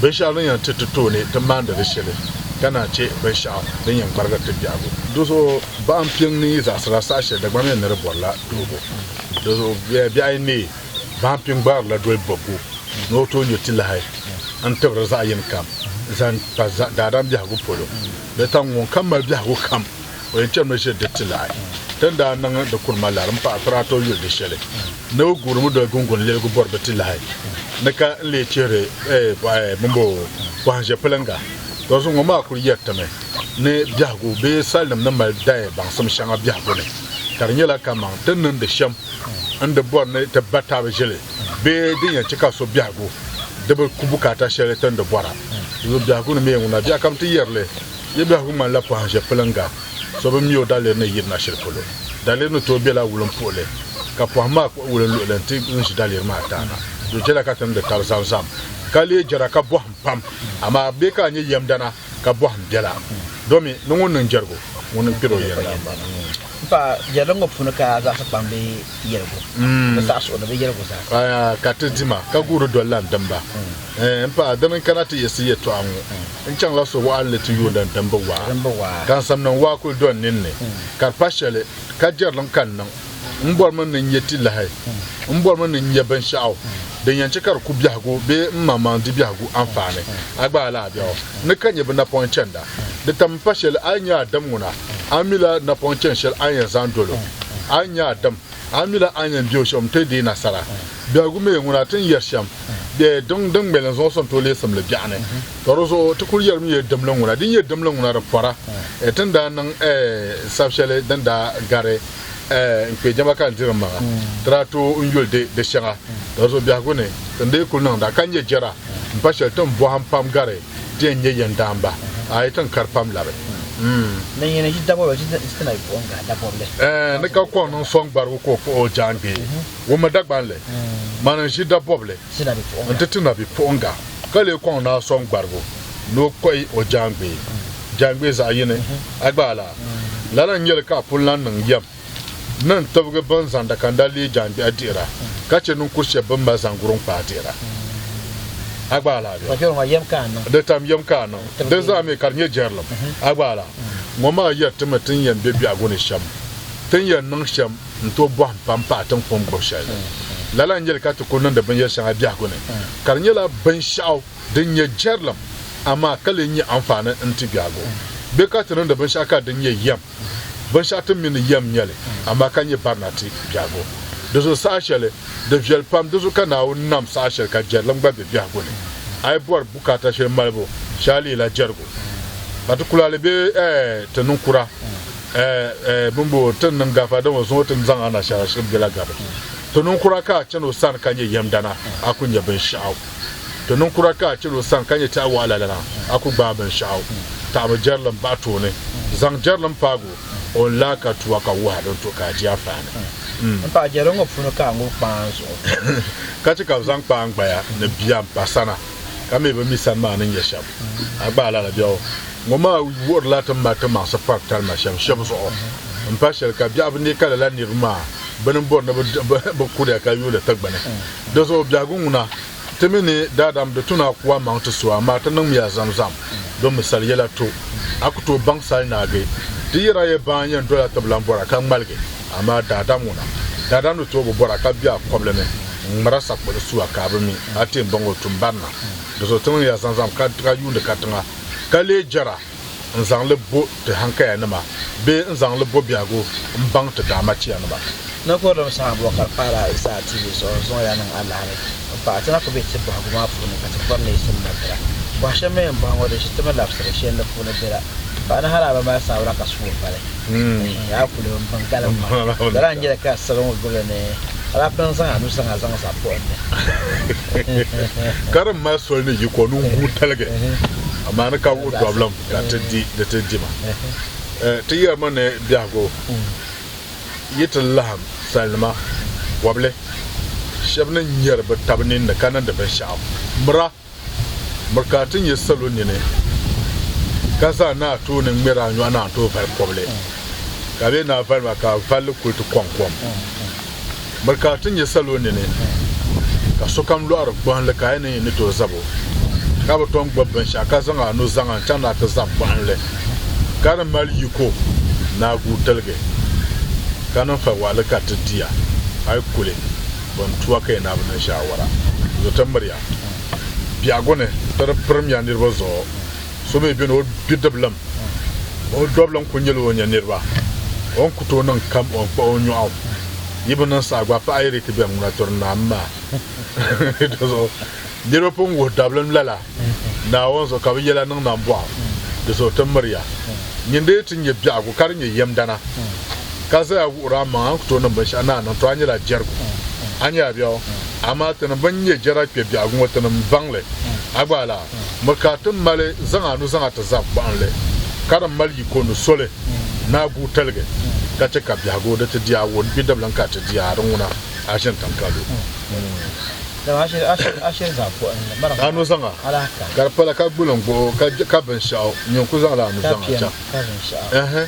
binshɛɣu din yɛn ti ti tooni ti maandi di shili, ka naan chɛ binshɛɣu din yɛn gbarigiri ti biɛhigu. Di zuɣu Baɣa m-piŋ ni yi zaɣisira saha shɛli Dagbamba yɛn ni di bɔrila doobo. Di zuɣu bihi ayi neei baɣa m-piŋ gbaarila doli bɔbigu ni o tooi nyo tilahi n-tibiri zaɣ yini kam zaŋ kpa daadam biɛhigu polo. Di tam ŋun kam mali biɛhigu kam o yɛn chɛrimi ʒiri di tilahi. Ti ni daa niŋ di kurima lari m-paɣi ti daa tooi yuli di shɛli ni o guurimi doli guŋguni leligu bɔri bɛ tilahi ni ka n lee chihiri bimbo pɔhinʒepilinga. Di zuɣu ŋɔ maa kuli yɛritimi ni biɛhigu bee salinim ni mali daya baŋsim shɛŋa biɛhigu ni, ka di nyɛla kaman ti ni niŋdi shɛm n-di bɔri ni ti ba tab ʒili bee din yɛn chɛ ka so biɛhigu di bi ku bukaata shɛli ti ni di bɔra. Di zuɣu biɛhigu ni mi ŋuna biɛɣukam ti yɛri li, yi biɛhigu ŋmanila pɔhimʒiɛpiliŋga, so bi mi o daliri ni yirina shɛli polo. Daliri ni tooi bela wulimpuhili, ka pɔhim maa kpuɣi wulinluhili nti ʒi daliri maa taana. Di chɛla ka ti niŋdi tab zamzam. Ka leei jɛra ka bɔhim pam, amaa bee ka a nyɛ yɛmdana ka bɔhim biɛla, domi ni ŋun niŋ jɛrigu, ŋuni n-kpɛr o yɛndaamba. M paɣa, jɛrilim ŋɔ puuni ka a zaɣisi kpam bee yɛligu? Bɛ saɣis o ni bɛ yɛligu zaa. Ka ti dima ka guuri dolila n dimba. M paɣa, dini n-kana ti yiɣisi yɛtɔɣa ŋɔ, n chaŋla so waɣinli ti yuunda n dimba waa, ka n samnim waa kuli do n ninni, ka di pa shɛli ka jɛrilim ka n niŋ. M bɔrimi ni n nya ti lahi. M bɔrimi ni n nya binshɛɣu din yɛn chɛ ka di ku biɛhigu bee m maŋmaŋ di biɛhigu anfaani. A gba a lahi biɛɣu ni ka nyɛ bɛ napɔŋ chanda. Di tam m-pa shɛli a yi nya a dim ŋuna, a mila napɔŋ chan shɛli a ni yɛn zaŋ dol o. A yi nya a dim, a mila a ni yɛn be o shɛm nti deei nasara. Biɛhigu mi ŋuna ti ni yɛri shɛm, bee din ŋmɛli n zuŋ so n-tooi leei simli biɛɣuni. Ka di zuɣu ti kuli yɛrimi yɛ dimli ŋuna. Din nyɛ dimli ŋuna di pɔra. Ti ni daa niŋ sab shɛli din daa gari n kpe jɛma ka n diri m maŋa, ti daa tooi n yuli di shɛŋa. Di zuɣu biɛhigu ni ti ni dii kuli niŋda ka nyɛ jɛra m-pa shɛli ti ni bɔhim pam gari ti yɛn nyɛ yɛndaamba, ayi ti ni kari pam labi. Ni ka kɔŋ niŋ sɔŋ gbarigu ka o kpuɣi o jaangbee wummi Dagbanli, mani n-ʒi dabɔbili nti ti nabipuɣiŋga ka lee kɔŋ naa sɔŋ gbarigu ni o kpuɣi o jaangbee. Jaangbee zaɣ yini, a gba a la. Lala n-nyɛ li ka a pun lan niŋ yɛm ni n tibigi bɛn zaŋ dakanda leei jaangbɛhi dihira, ka chɛ niŋkur shɛb bɛn mali zaŋguruŋ kpaa dihira. A gba a la bɛ? Di tam yɛm ka a niŋ. Di zaa mi ka di nyɛ jɛrilim. A gba a la? Ŋɔ maa yɛri ti mi ti ni yɛn be biɛhigu ni shɛm, ti ni yɛn niŋ shɛm n-tooi bɔhim pam pahi ti ni pun gbubi shɛli ni. Lala n-nyɛ li ka ti kul niŋdi binyɛr shɛŋa biɛhigu ni, ka di nyɛla binshɛɣu din nyɛ jɛrilim amaa ka lee nyɛ anfaani n-ti biɛhigu. Bee ka ti niŋdi binshɛɣu ka di nyɛ yɛm, binshɛɣu ti mi ni yɛm nyɛ li amaa ka nyɛ barina ti biɛhigu. Di zuɣu saha shɛli di viɛli pam, di zuɣu ka Naawuni nam saha shɛli ka jɛrilim gba be biɛhigu ni. A yi bɔri bukaata shɛli malibu, shee a leela jɛrigu. Particularly bee ti niŋkura bimbo ti ni niŋ gafa din o zuŋɔ ti ni zaŋ anashaara shili bela gabi. Ti niŋkura ka a chani o sani ka nyɛ yɛmdana, a ku nya binshɛɣu. Ti niŋkura ka a chani o sani ka nyɛ tɛha waɣila lana, a ku gbaai binshɛɣu. Taɣimi jɛrilim bahi tooni. Zaŋ jɛrilim paagi o, o ni lahi ka tua ka wuhi a din tuhi ka a di anfaani. M paɣa jɛrilim ŋɔ puuni ka a ŋubi kpaan zuɣu. Ka chɛ ka bɛ zaŋ kpaan gbaya ni bia m-pa sana, ka mi bi mi sani maa ni nyɛ shɛm. A gba a lala biɛɣu ŋɔ maa wuhirila ti ni mali ti maŋsi pari talima shɛm shɛb zuɣu. M-pa shɛli ka biɛɣu bi ne ka lala niriba maa bɛ ni bɔri ni bɛ kuriya ka yooli ti gbini. Di zuɣu biɛhigu ŋuna, ti mi ni daadam di tu ni a ku a maŋ ti so, amaa ti niŋmiya zamzam don mi sali yɛla to. A ku tooi baŋ sali naagi. Di yɛra yɛ baa n-yɛn doli a tibilan bɔra ka ŋmaligi, amaa daadam ŋuna, daadam ni tooi bi bɔra ka be a kɔbili ni n-ŋmara sakpuɣili su a ka a bi mi, a ti yɛn baŋ o tum barina. Di zuɣu ti niŋya zamzam ka yuundi katiŋa ka leei jɛra n-zaŋ li bo ti hankayanima bee n-zaŋ li bo biɛhigu m-baŋ ti daamachiyanima. Ni kurilim saha Abubakar paala zaa TV zuɣu zuŋɔ yaa niŋ alahiri m-pahi ti na ku be ti bɔhigu maa puuni ka ti bɔri neesim na tira. Bɔhi shɛm mi m-bɔhi ŋɔ di ʒi ti mi labisiri shɛli di puuni bela. Paɣa ni hali a bi mali saawara ka suui vali a ku lihi m-bin galim maa. Lala n-nyɛ li ka salo ŋɔ gbubi li ni a daa pun zaŋ a nuzaŋa zaŋ za buɣim ni. Ka di mali soli ni yiko ni n-guui taligi, amaa ni ka wuhi dɔbilim ka ti di di ti dima. Ti yɛrimi ni biɛhigu yi ti laɣim salinima bɔbili shɛba ni nyari bɛ taba ninni ka niŋdi binshɛɣu mira. Miri ka a ti nya salo nini, ka zaa ni a tooni ŋmɛr a nyɔɣu ni a ni tooi vali kɔbili, ka bɛ ni a vali maa ka a valli kuli ti kɔŋ kom. Miri ka a ti nya salo nini, ka sokam lɔɣiri gbuɣinli ka a yi ni ni tooi zab o, ka bi tom gbibi binshɛɣu ka zaŋ a nuzaŋa n-chaŋ ni a ti zab gbuɣinli, ka di mali yiko ni a guui tiligi, ka niŋ fa waɣili ka ti di a, a yi kuli, bɛ ni tu a ka yi naa bi niŋ shaawara. Zo ti miriya. Biɛhigu ni ti di pirimya niriba zuɣu. So mi beni o bidibilim, o dɔbilim kul nyɛla o nya niriba, o ni ku tooi niŋ kam o ni kpuɣi o nyɔɣu. Yi bi niŋ saha gba paɣa yi di ti beni ŋuna turi naam maa. Dinzuɣu niriba pun wuhi dabilim lala Naawuni zuɣu ka bɛ yɛla niŋ nambɔɣu. Di zuɣu ti miriya. Nyin dee ti nya biɛhigu ka di nyɛ yɛmdana, ka zaya wuhir a maŋa a ni ku tooi niŋ binshɛɣu ni a niŋ, tɔ a nyɛla jɛrigu. A nyɛla biɛɣu. Amaa tinim bɛn nyɛ jɛra kpe biɛhigu ŋɔ, tinim baŋ li. A gba laa, miri ka a ti mali zaŋ a nuzaŋa ti zab gbuɣinli, ka di mali yiko ni soli ni a guui tiligi, ka chɛ ka biɛhigu di ti di a wun bidiblim ka ti di a di ŋuna a ʒini tiŋ ka lu. Dama a shiri zaŋ buɣinli mara A nuzaŋa a lahi kani. Ka di pala ka gbuli n-gbuɣi ka binshɛɣu nyin ku zaŋla a Ka nuzaŋa piɛm chaŋ. ka binshɛɣu. Ɛhɛ,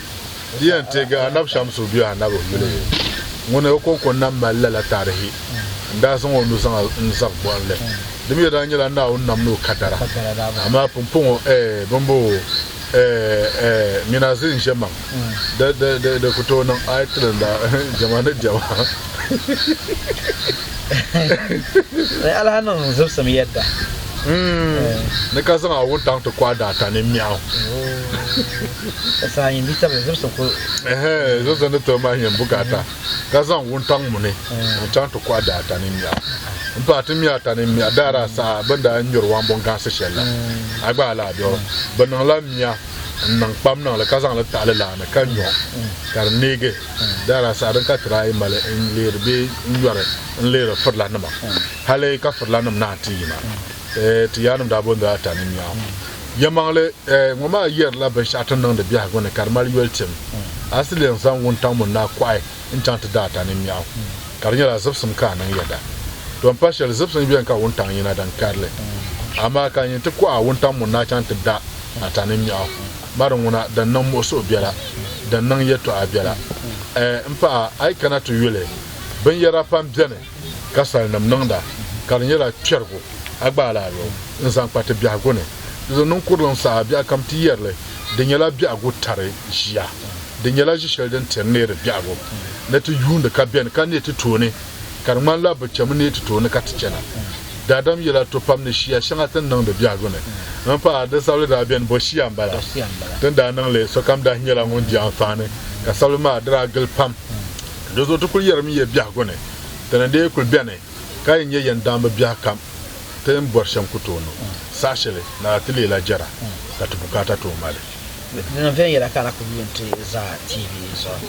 di yɛn teegi Anabi Shamsu bia Anabi yuli ŋuni o kɔŋko n-na mali lala taarihi n-daa zaŋ o nuzaŋa n-zabi buɣinli. Di mi daa nyɛla Naawuni nam ni o kadara. Amaa pumpɔŋɔ ɛɛ bimbo ɛɛ ɛɛ mina a zin ʒe maŋ di di di di ku tooi niŋ a yi tilinda jɛma ni diɛma. Ni a lahi niŋ zibisim yɛdda. Ni ka zaŋ a wuntaŋ ti kɔhi daata ni miɛɣu. Ka saha nyin di tabili zibisim ku. Ɛhɛn, zibisim ni tooi mali nyin bukaata. Ka zaŋ wuntaŋ muni n-chaŋ ti kɔhi daata ni miɛɣu. M-paai ti mi ata ni mia daara saha bɛ ni daa nyuri wambɔŋgansi shɛli la, a gba a lahi be o. Bɛ niŋla mia n-niŋ kpam niŋ li ka zaŋ li taɣi li laa ni ka nyo ka di neegi daara saha din ka ti daa yi mali n-leeri bee n-nyɔri n-leeri firilanima hali ka firilanima naan ti yina. Ti yaanima daa boondila ata ni mia. Yɛlimaŋli, ŋɔ maa yɛrila binshɛɣu ti ni niŋdi biɛhigu ni ka di mali yoli tim. A si lee zaŋ wuntaŋ muni ni a kɔhi n-chaŋ ti da ata ni miɛɣu, ka di nyɛla zibisim ka a niŋ yɛda. To m-pa shɛli, zibisim beni ka wuntaŋ yina din karili, amaa ka nyin ti kɔhi a wuntaŋ muni ni a chaŋ ti da ata ni miɛɣu, ma di ŋuna din niŋ muɣisigu biɛla, din niŋ yɛtɔɣa biɛla. Ɛɛ, m paɣa, a yi kana ti yuli, binyɛra pam beni ka salinim niŋda, ka di nyɛla kpɛrigu a gba a lahi yo n-zaŋ kpa ti biɛhigu ni. Di zuɣu niŋkuriliŋ saha biɛɣukam ti yɛri li, di nyɛla biɛhigu tari ʒia. Di nyɛla ʒi shɛli din tiri neeri biɛhigu ni ti yuundi ka beni ka neei ti tooni, ka di ŋmanila bɛ chemi neei ti tooni ka ti chana. Daadam yɛla to pam ni shia shɛŋa ti ni niŋdi biɛhigu ni. M paɣa, di sabili daa beni, bɔ shia m-bala? Ti ni daa niŋ li, sokam daa nyɛla ŋun di anfaani, ka sabili maa di daa gili pam. Di zuɣu ti kuli yɛrimi ya biɛhigu ni, ti ni dii kuli beni ka yi nyɛ yɛndaamba biɛhi kam, ti ni bɔri shɛm ku tooi niŋ. Saha shɛli, lala ti leela jɛra ka ti bukaata tooi mali. Di niŋ viɛnyɛla ka a na kuli yuun ti zaa TV zuɣu,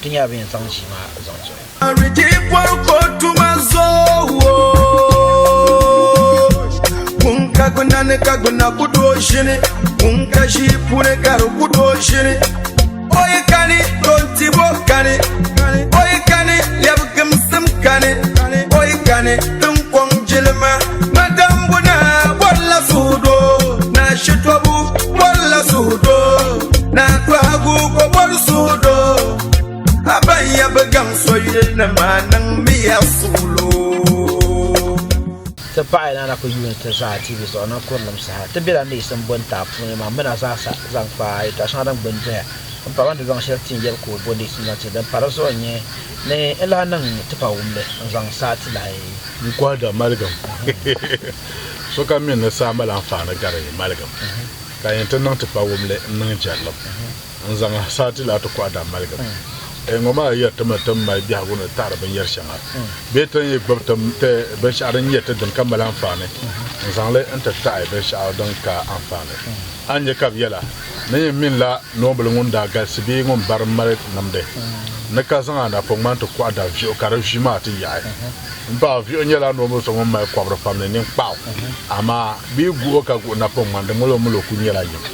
ti nyɛla bɛ yɛn zaŋ ʒii maa zaŋ ti o. Ariji pɔri ko tuma zooi Ŋun ka gbuna ni ka gbuna ku tooi ʒini Ŋun ka ʒii puuni ka di ku tooi ʒini O yi kani toontibo kani O yi kani lɛbigimsim kani O yi kani tin kɔŋ jilima Madambu naa bɔrila suhudoo Naa Shitɔbu bɔrila suhudoo Naa Tɔhigu ko bɔri suhudoo A ban ya bi gaŋ so yili ni maa niŋmiya suɣulo. Ti paɣi ni a na ku yuuni ti zaa TV zuɣu niŋ kurilim saha. Ti bela neesim bo n-taai puuni maa mini a zaasa zaŋ kpa yɛtɔɣ shɛŋa din gbuni doya m-pa bɛ ni ti zaŋ shɛli ti n-yɛli ka o bo neesim zaŋ ti. Din pa di zuɣu n-nyɛ ni n lahi niŋ tipawumli n-zaŋ saa ti lahi. N kɔhi da maligim. Sokam mi ni saa mali anfaani gari maligim, ka yɛn ti niŋ tipawumli n-niŋ jɛrilim. N zaŋ a saati la ti kɔhi daa maligim. Ee, ŋɔ maa yɛri ti mi ti ni mali biɛhigu ni taɣiri binyɛr shɛŋa bee ti ni yi gbibi ti binshɛɣu din nyɛ ti dini ka mali anfaani n-zaŋ li nti taɣi binshɛɣu din ka anfaani. A ni nya ka bɛ yɛla ni nyin minila noombil ŋun daa galisi bee ŋun bari m-mali nimdi ni ka zaŋ a napɔŋ ŋmani ti kɔhi da viɣu ka di vi maa ti yaɣi. M paɣa, viɣu nyɛla noombil so ŋun mali kɔbiri pam ni ninkpaɣu, amaa bɛ yi guh o ka guhi napɔŋ ŋmani di ŋol o mali o kul nyɛla yim.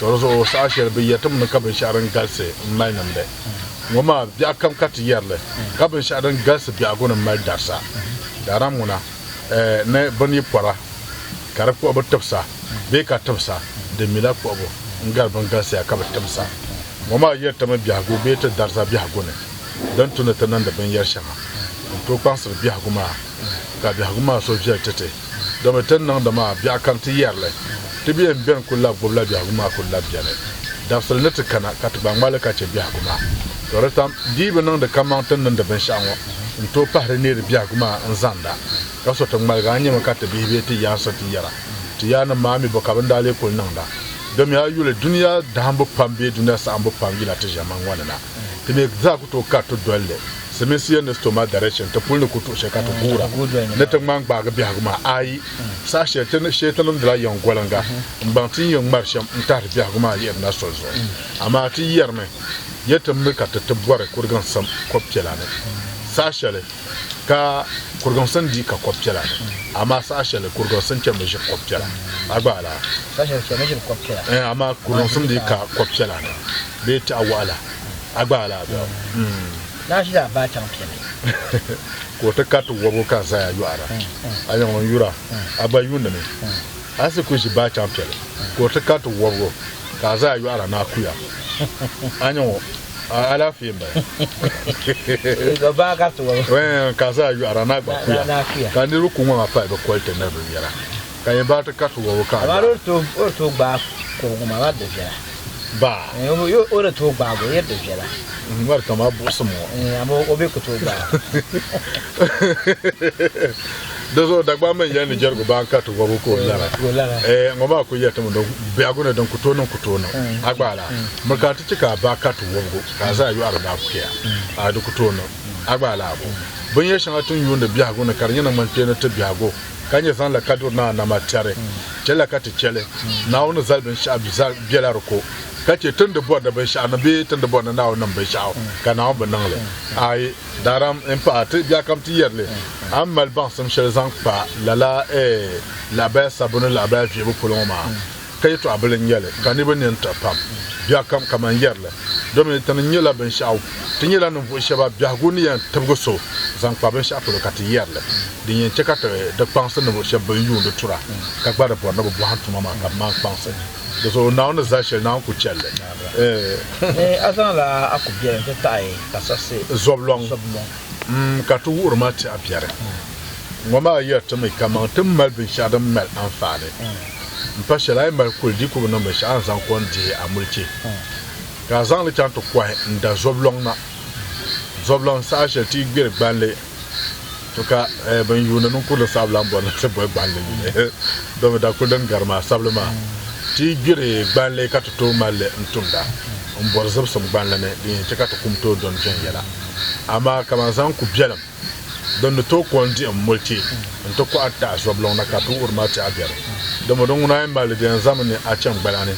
To di zuɣu saha shɛli bɛ yɛri ti mi ni ka binshɛɣu din galisi m-mali nimdi. Ŋɔ maa biɛɣu kam ka ti yɛri li, ka binshɛɣu din galisi biɛhigu ni mali darisa. Daadam ŋuna, ni bini yi pɔra ka di kpuɣibu tibisa bee ka tibisa, di mila kpuɣibu n-gari bini galisiya ka bi tibisa. Ŋɔ maa yɛri ti mi biɛhigu bee ti darisa biɛhigu ni din tu ni ti niŋdi binyɛr shɛŋa n-tooi kpaŋsiri biɛhigu maa ka biɛhigu maa so viɛli ti ti. Domi ti ni niŋdi maa biɛɣu kam ti yɛri li, ti bi yɛn beni kuli labi gbubila biɛhigu maa kuli labi beni. Dabisili ni ti kana ka ti gba ŋmali ka chɛ biɛhigu maa. To di tam, di yi bi niŋdi kaman ti ni niŋdi binshɛɣu ŋɔ n-tooi pahiri neeri biɛhigu maa n-zaŋda, ka so ti ŋmaligi a nyami ka ti bihi bee ti yaansi ti yɛra, Ti yaannim maa mi bo ka bɛ ni daa lee kuli niŋda? Domi a yuli, dunia dahimbu pam bee dunia saɣimbu pam yila ti ʒiɛmani ŋɔ ni na. Ti mi zaa ku tooi kari ti doli li. Silimiinsi yɛli ni stoma direction, ti puli ni ku tuɣi shɛli ka ti guura ni ti ŋmani gbaagi biɛhigu maa. Ayi, saha shɛli ti ni shee ti niŋdila yiŋ goliŋga m-baŋ ti ni yɛn ŋmari shɛm n-tahiri biɛhigu maa yihiri na soli zuɣu. Amaa ti yɛrimi ya ti mi ka ti ti bɔri kuriginsim kɔb piɛla ni saha shɛli ka kuriginsim dii ka kɔb piɛla ni, amaa saha shɛli kuriginsim chɛmi ʒiri kɔb piɛla. A gba a Saha shɛli chɛmi ʒiri kɔb piɛla. Ɛɛn, amaa kuriginsim dii ka kɔb piɛla ni bee tɛɣ waɣila. A gba a lahi bɛ. Naa ʒila a baa chaŋ piɛli. Ka o ti kariti wɔbigu ka zaya yɔhira. A nyaŋ o n-yura, a gba yuundimi. A si kuli ʒi baa chaŋ piɛli, ka o ti kariti wɔbigu ka a zaya yɔhira ni a kuya. A nyaŋ o, a alaafee m-bala. Ka baa kariti wɔbigu. Ɛɛn, ka a zaya yɔhira ni a gba kuya. Ka niriba ku ŋɔ maa pahi bɛ koli ti ni di viɛla. Ka yɛn baa ti kariti wɔbigu ka a Amaa yɔhira. o di tooi gbaai kurugu maa, amaa di viɛla. Baa. O ni tooi gbaagi o, yɛri di viɛla. Ŋmari kama buɣisim ŋɔ. Amaa o bɛ ku tooi gbaagi. Di zuɣu Dagbaŋ bɛn yɛli ni jɛrigu baa n-kariti wɔbigu ka o lara. Ŋɔ maa kuli yɛri ti mi ni biɛhigu ni din ku tooi niŋ ku tooi niŋ. A gba a lahi miri ka a ti chɛ ka a baa kariti wɔbigu ka a zaa yɔɣiri ni a kuya, a di ku tooi niŋ. A gba a lahi bo binyɛr shɛŋa ti ni yuundi biɛhigu ni ka di nyɛ naŋgbankpeeni ti biɛhigu. Ka nyɛ zaŋla kaduri ni a nama tɛri, chɛliya ka ti chɛ li. Naawuni ni zali binshɛɣu biɛla di ko, ka chɛ ti ni di bɔri ni binshɛɣu niŋ bee ti ni di bɔri ni Naawuni niŋ binshɛɣu ka Naawuni bi niŋ li. Aai, daaram m-pahi ti biɛɣukam ti yɛri li, a ni mali baŋsim shɛli zaŋ kpa lala lahabaya sabbu ni lahabaya vihibu polo ŋɔ maa, ka yɛtɔɣa bili n-nyɛ li ka niriba nini tiɣi pam biɛɣukam kaman yɛri li, domi ti ni nyɛla binshɛɣu, ti nyɛla ninvuɣ shɛba biɛhigu ni yɛn tibigi so zaŋ kpa binshɛɣu polo ka ti yɛri li, din yɛn chɛ ka ti di kpaŋsi ninvuɣ shɛba bɛn yuundi tura ka gba di bɔri ni bɛ bɔhim tuma maa ka bɛ maŋ kpaŋsi. Di zuɣu Naawuni ni zali shɛli, Naawuni ku chɛli li. Ni a zaŋla a kubiɛlim ti taɣi ka siɣisi Zɔbulɔŋ ka ti wuhiri ma ti a biɛri. Ŋɔ maa yɛri ti mi kaman ti ni mali binshɛɣu din mali anfaani m-pa shɛli, a yi mali kuli di ku bi niŋ binshɛɣu a ni zaŋ kom dihi a mulichi, ka a zaŋ li chaŋ ti kɔhi n-da zɔbulɔŋ na. Zɔbulɔŋ saha shɛli ti yi gbiri gbanli, to ka bɛn yuuni ninkurili sabila lan bɔri ni ti boli gbanli yuli, domi dakuli din gari maa sabili maa. Ti yi gbiri gbanli ka ti tooi mali li n-tumda m-bɔri zibisim gbanli ni din yɛn chɛ ka ti kum tooi dɔni viɛnyɛla. Amaa kaman zaŋ ku biɛlim Din ni tooi ko n-di m mulchi nti kɔhi tahi zɔbiliŋ na ka ti wuhiri ma ti a biɛri. Dama di ŋuna a yi mali li di yɛn zami ni a chaŋ gbala ni.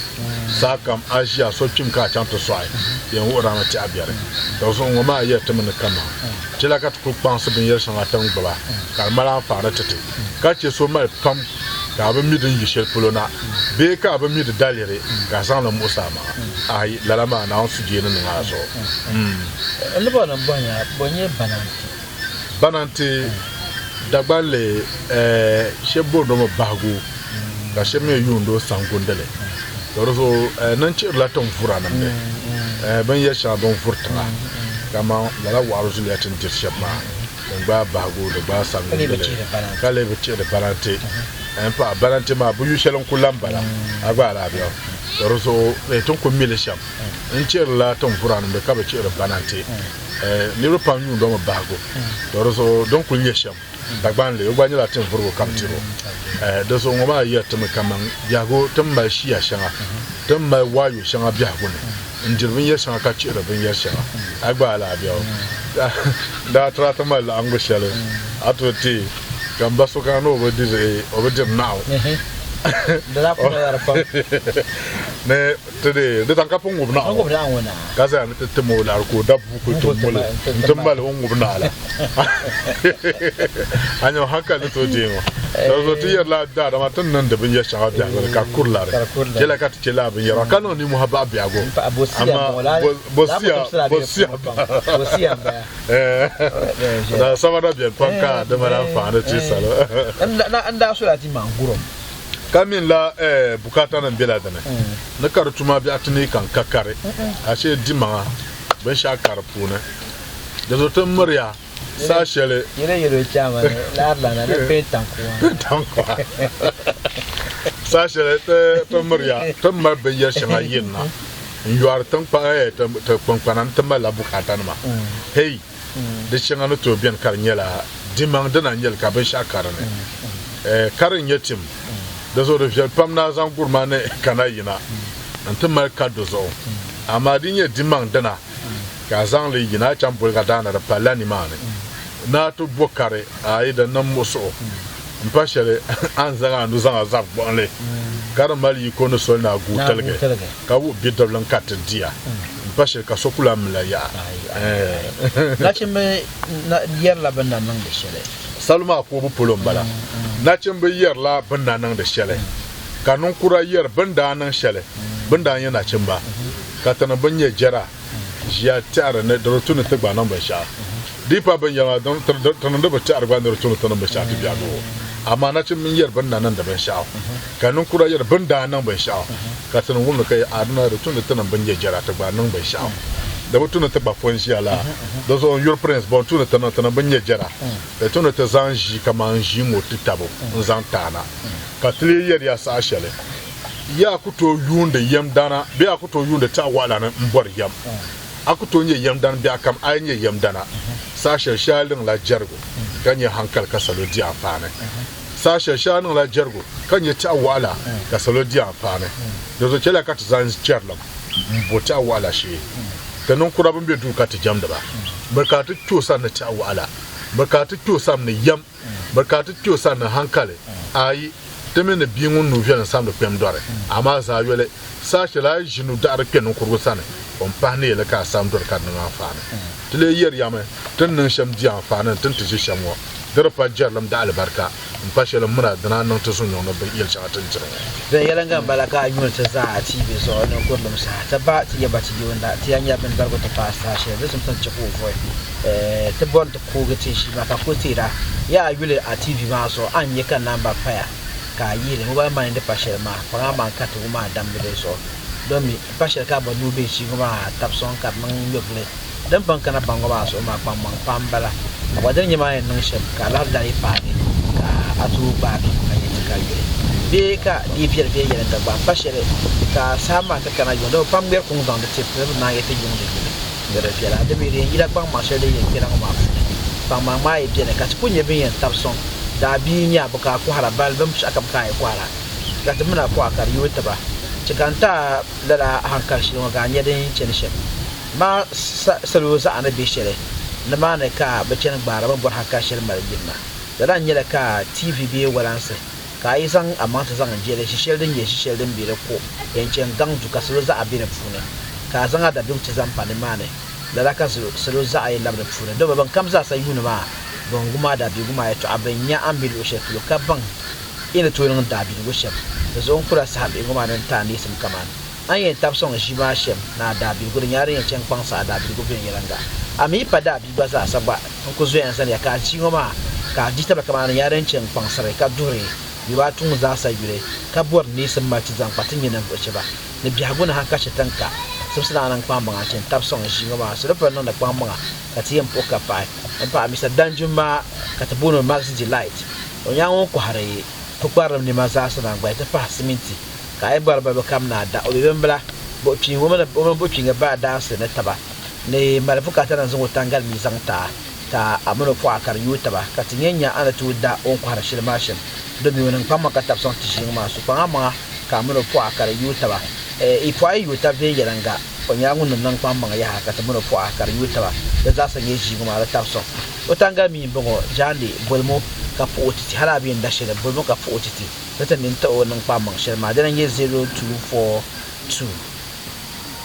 Sahakam a ʒiya so kpim ka a chaŋ ti sɔɣi di yɛn wuhiri a mi ti a biɛri. Di zuɣu ŋɔ maa yɛri ti mi ni kaman chɛla ka ti kuli kpaŋsi binyɛr shɛŋa ti ni gbuba ka di mali anfaani ti ti ka chɛ so mali pam ka a bi mi din yi shɛli polo na bee ka a bi mi di daliri ka a zaŋ li muɣisi a maŋa. Aai, lala maa Naawuni sujee ni niŋ a zuɣu. Noba na bɔhi ya, bɔ n-nyɛ Bananti? Bananti, Dagbanli, shɛba booni o mi Bahigu ka shɛba mi yuuni o Sangundili. To di zuɣu ninchihirila ti ni vura nimdi binyɛr shɛŋa bɛ ni vuri tiŋa kaman lala waɣiri zuliya ti ni diri shɛba maa din gbaai Bahigu di gbaai Sangundili ka lee bi chihiri Bananti. M-pahi Bananti maa bɛ yu shɛli n-kuli lan bala a gba alaafee. To di zuɣu ti ni kuli mi li shɛm. N chihirila tiŋvuranimdi ka bɛ chihiri bananti. Niriba pam yuun domi bahigu. To di zuɣu din kuli nyɛ shɛm, Dagbanli, o gba nyɛla tiŋvurigu ka bɛ tiri o. Di zuɣu ŋɔ maa yɛri ti mi kaman biɛhigu ti ni mali shia shɛŋa, ti ni mali waayo shɛŋa biɛhigu ni n-diri binyɛr shɛŋa ka chihiri binyɛr shɛŋa. A gba a lahi bɛ o daa tira ti mali laɣingu shɛli a tooi teei ka m ba so kana ni o bi diri naɣu. Ni Ti di di zaŋ ka pun ŋubi naɣ ŋɔ ka zaya ni ti tim o laɣiri ka o da bua kuli ti moli nti mali o ni ŋubi naɣ la. A nya o hankali ni tooi deei ŋɔ. Di zuɣu ti yɛrila daadama ti ni niŋdi binyɛr shɛŋa biɛhigu ni ka kuri lari. Chɛliya ka ti chɛ lala binyɛra maa ka niŋ ninmɔhi bahi biɛhigu. Amaa bɔsia da sabada beni pam ka di mali anfaani ti salo. N daa sola ti maŋ gurum. Ka min la bukaatanim bela dini ni ka di tuma biɛɣu ti ni ka n ka kari, ashee dimaŋa binshɛɣu ka di puuni. Di zuɣu ti miriya saha shɛli. Saha shɛli ti miriya ti ni mali binyɛr shɛŋa yirina n-yɔri ti kpiŋkpana ni ti malila bukaatanima. Hei! Di shɛŋa ni tooi beni ka di nyɛla dimaŋ dina n-nyɛ li ka binshɛɣu ka di ni. Ka di nyɛ tim. Di zuɣu di viɛli pam ni a zaŋ guri maa ni kana yina nti mali ka di zuɣu. Amaa di nyɛ dimaŋ dina ka a zaŋ li yina a chaŋ Boliga daa ni di palila nimaani ni a ti bo kari ayi di niŋ muɣisigu m-pa shɛli a ni zaŋ a nuzaŋa zabi gbuɣinli ka di mali yiko ni soli ni a guui tiligi ka wuhi bidibili n-ka ti diya. M-pa shɛli ka so ku lahi mi la yaha. Nachimba yɛrila bɛ ni na niŋdi shɛli. Salo maa koobu polo m-bala. Nachimba yɛrila bɛ ni na niŋdi shɛli, ka ninkura yɛri bɛ ni daa niŋ shɛli bɛ ni daa nyɛ nachimba, ka tinim bɛn nyɛ jɛra ʒiya tɛhiri ni di di tu ni ti gba niŋ binshɛɣu. Di yi pa binyɛra maa, ti niŋdi bi tɛhiri gba ni di tu ni ti niŋ binshɛɣu ti biɛhigu ŋɔ. Amaa nachimba mi yɛri bɛ ni na niŋdi binshɛɣu, ka ninkura yɛri bɛ ni daa niŋ binshɛɣu, ka ti ni wum li ka yɛli, Aduna, di tu ni ti niŋ bɛ ni nyɛ jɛra ti gba niŋ binshɛɣu. Di bi tu ni ti gba po n-ʒiya laa. Di zuɣu n yuri Prince, bɔ n-tu ni ti niŋ? Ti niŋ bɛ ni nyɛ jɛra. Di tu ni ti zaŋ ʒii kaman ʒii ŋɔ ti tabo n-zaŋ ti a na. Ka ti lee yɛri ya saha shɛli, Yaa ku tooi yuundi yɛmdana bee a ku tooi yuundi taɣiwaɣila ni m-bɔri yɛm. A ku tooi nyɛ yɛmdan biɛɣukam, a yi nyɛ yɛmdana, saha shɛli shee a niŋla jɛrigu ka nyɛ haŋkali ka salo di anfaani. Saha shɛli shee a niŋla jɛrigu ka nyɛ tɛha waɣila ka salo di anfaani. Di zuɣu chɛliya ka ti zaŋ jɛrilim m-bo tɛha waɣila shee. Ti niŋkura bɛn be duu ka ti jɛmdi ba. Bɛ ka ti kpe o sani ni tɛha waɣila. Bɛ ka ti kpe o sani ni yɛm. Bɛ ka ti kpe o sani ni haŋkali. Aai, ti mi ni bia ŋun nuu viɛlim samdi kpɛm dɔri, amaa zaa yoli, saha shɛli a yi ʒi nudaɣiri kpe ninkurigu sani, o ni pahi neei li ka a sam dɔri ka di niŋ anfaani. Ti lee yɛri ya mi, ti ni niŋ shɛm di anfaani ni ti ni ti ʒi shɛm ŋɔ, di di pa jɛrilim daalibarika m-pa shɛli m min a di naan niŋ ti zunyuŋ ni yɛl shɛŋa ti ni diri ŋɔ. Viɛnyɛliŋga m-bala ka a yuuni ti zaa TV zuɣu ninkurilim saha. Ti ba ti ya ba ti yoonda, ti ya nyɛla bindirigu ti paai saha shɛli di simsi ni chɛ ka o vuhi. Ti bɔri ni ti kuugi ti ʒii maa ka kuli teera. Yaa a yuli a TV maa zuɣu a ni nya ka namba paya ka a yihi li mobile money di pa shɛli maa kpaŋa maa n-ka ti ŋɔ maa damdi di zuɣu. Domi m pa shɛli ka a bɔri ni o be ʒii ŋɔ maa tabi sɔŋ ka di niŋ nyɔvili din pun kana baŋ ŋɔ maa zuɣu maa kpaŋmaŋ pam m-bala. A gba dini nyɛ maa yɛn niŋ shɛm ka alahichi daa yi paagi ka a tooi gbaagi ka nyɛ ti ka yuli bee ka di yi viɛli viɛnyɛliŋga gba m-pa shɛli ka saha maa ti kana yuŋ. Dama pam ŋmɛri kuŋ zaŋdi tiri ti ni bi naan yi ti yuŋ di yuli. Ni di viɛla, di mi di yɛn yila kpaŋmaŋ shɛli din yɛn kpɛna ŋɔ maa puuni. Kpaŋmaŋ maa yi beni ka ti kuli nyɛ bɛn yɛn tabi sɔŋ, daa bia n-nyɛ a, bɛ ka a kɔhira, bali binshɛɣu kam ka a yi kɔhira, ka ti mini a kɔha ka di yooi ti ba. Chɛ ka n ti a lala haŋkali shili ŋɔ ka a nya din chani shɛm. Maa salo zaɣa ni be shɛli nimaani ka bɛ chani gbaari bɛ ni bɔri haŋkali shɛli mali yirina. Lala n-nyɛli ka TV bee walansi ka a yi zaŋ a maŋ ti zaŋ n-jɛli ʒi shɛli din nyɛ ʒi shɛli din be di ko yɛn chɛ n-gaŋ du ka salo zaɣa be di puuni, ka a zaŋ a dabiɛm ti zaŋ pa nimaani, lala ka salo zaɣa yi labi di puuni. Dama bɛn kam zaasa yuuni maa, bɛn wum a daabiligu maa yɛtɔɣa, bɛn nya a ni be luɣ shɛli polo, ka baŋ i ni tooi niŋ daabiligu shɛm. Di zuɣu n kul a saha bihigu maa ni n-ti a neesim kaman a ni yɛn tab sɔŋ ʒii maa shɛm ni a daabiligu, di nyɛla din yɛn chɛ n-kpaŋsi a daabiligu viɛnyɛliŋga. A mi yi pa daabia gba zaasa gba, n ku zoya n-zani ya ka a ʒii ŋɔ maa, ka a di taba kaman di nyɛla din chɛ n-kpaŋsiri ka duhiri yoba tuŋ zaasa yuli, ka bɔri neesim mali ti zaŋ kpa ti nyɛ ninvuɣ shɛba ni biɛhigu ni haŋka shɛ tiŋ ka simsi daa niŋ kpaŋmaŋa n-chɛ n-tab sɔŋ ʒii ŋɔ maa. Salo pam niŋdi kpaŋmaŋa ka ti yɛn puhi ka paɣi m-paɣi Mister Danjuma ka ti booni o Max Delight. O nyɛla ŋun kɔhiri pukparilim nɛma zaasa naŋgbali ti pahi siminti ka a yi bɔri balibu kam ni a da. O be bimbila buɣukpiiŋga o mini buɣukpiiŋga baa daansi ni taba ni mali bukaata ni zaŋ o tangali mii zaŋ ti a ka a mini o pɔɣa ka di yooi taba ka ti nyɛ nya a ni tooi da o ni kɔhiri shɛli maa shɛm. Domi o niŋ kpaŋmaŋ ka tabi sɔŋ ti ʒii ŋɔ maa su kpaŋ amaŋa ka a mini o pɔɣa ka di yooi taba. Yi pɔɣa yi yooi tab viɛnyɛliŋga, o nyɛla ŋun niŋ naŋkpaŋmaŋ yaha ka ti mini o pɔɣa ka di yooi taba. Di zaasa nyɛ ʒii ŋɔ maa di tabi sɔŋ. O tangali mii m-bɔŋɔ, Jaande, bolimi o ka puhi o titi hali a bi yɛn da shɛli, bolimi o ka puhi o titi ni ti nini ti o niŋkpaŋmaŋ shɛli maa. Dina n-nyɛ 0242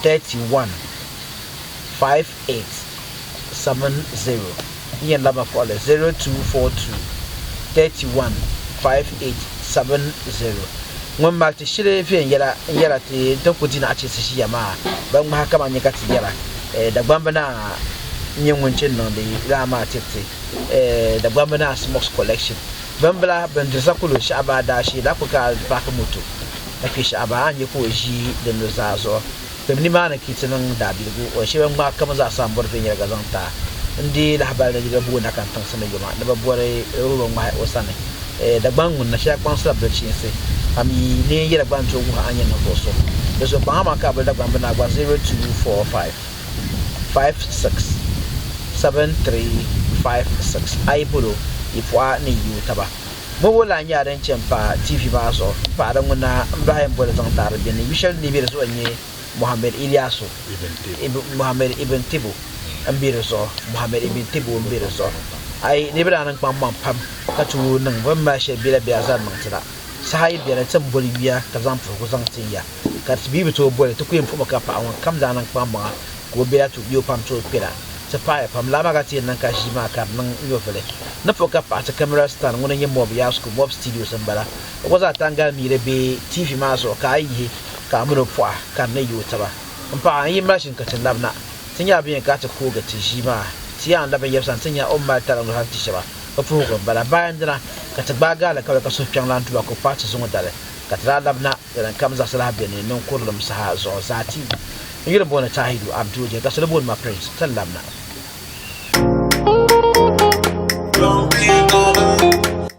31 58 70. N yɛn labi ma kpuɣili 0242 31 58 70. Ŋun mali ti shili viɛnyɛla n-yɛra ti din ku di naɣichiinsi ʒiya maa bi ŋmahi kaman nyɛ ka ti yɛra Dagbamba Naa n-nyɛ ŋun chɛ n-niŋdi lala maa tiri ti Dagbamba Naa Smokes Collection. Bimbila bɛn diri sakulu Shɛhaba daashee la kuli ka paaki moto ka kpe Shɛhaba a ni nya ka o ʒi di nuzaa zuɣu. Kpɛm nimaani ka yi ti niŋ daabiligu o shee bɛn ŋmaai kam zaa sa m-bɔri viɛnyɛliŋga zaŋ ti a. N-deei lahabali ni bɛ booni a kantiŋsi ni yoma ni bɛ bɔri o bɛ ŋmahi o sani. Dagbaŋ ŋun na shɛli kpaŋsila bilichiinsi a mi ni yɛla gba n-tooi wuhi a ni nyɛ ninvuɣ so. Di zuɣu kpaŋ amaa ka a bili Dagbaŋ bɛ naa gba 0245 56 7356 a yi bol o, yi pɔɣa ni yi o taba. Bɔbu lahi nyɛla din chɛ m-pa TV maa zuɣu m-pahi di ŋuna m-bahi yɛn boli zaŋ taari bɛ ni yu shɛli ni be di zuɣu n-nyɛ Mohammed Ilyasu Mohammed Ibn Tibu m-be di zuɣu Mohammed Ibn Tibu m-be di zuɣu. Ayi niriba daa niŋ kpaŋmaŋ pam ka tooi niŋ bɛ ni mali shɛli bela bɛ a zaŋ niŋ ti la. Saha yi beni ti ni boli yuya ka bɛ zaŋ puhigu zaŋ tin ya ka ti bia bi tooi boli ti ku yɛn puhimi ka paɣa ŋun kam daa niŋ kpaŋmaŋa ka o bela ti o pam tooi kpɛra. Ti paɣiya pam. Lala maa ka ti yɛn niŋ ka ʒii maa ka di niŋ nyɔvili. Ni puhi ka paɣi ti camera stand ŋuni n-nyɛ Mob Yasko, Mob Studios m-bala. O gba zaa tangali miiri be TV maa zuɣu ka a yi yihi ka a mini o pɔɣa ka di ni yooi taba. M paɣa, n yi mali shini ka ti labina. Ti nyɛla bɛn yɛn kana ti koogi ti ʒii maa. Ti yaa n-labi n-yɛbi sani ti nya o ni mali tariŋ luhi n-ti shɛba. Bɛ puhigu m-bala. Bayan dina ka ti gbaai gaali kabili ka suhukpɛŋ lan duba ka o paai ti zuŋɔ dali ka ti daa labina di din kam zaɣisi lahi be ni niŋ kurilim saha zuɣu zaa ti n yuli booni Tahidu Abdul Jɛ ka soli booni ma Prince ti ni labina.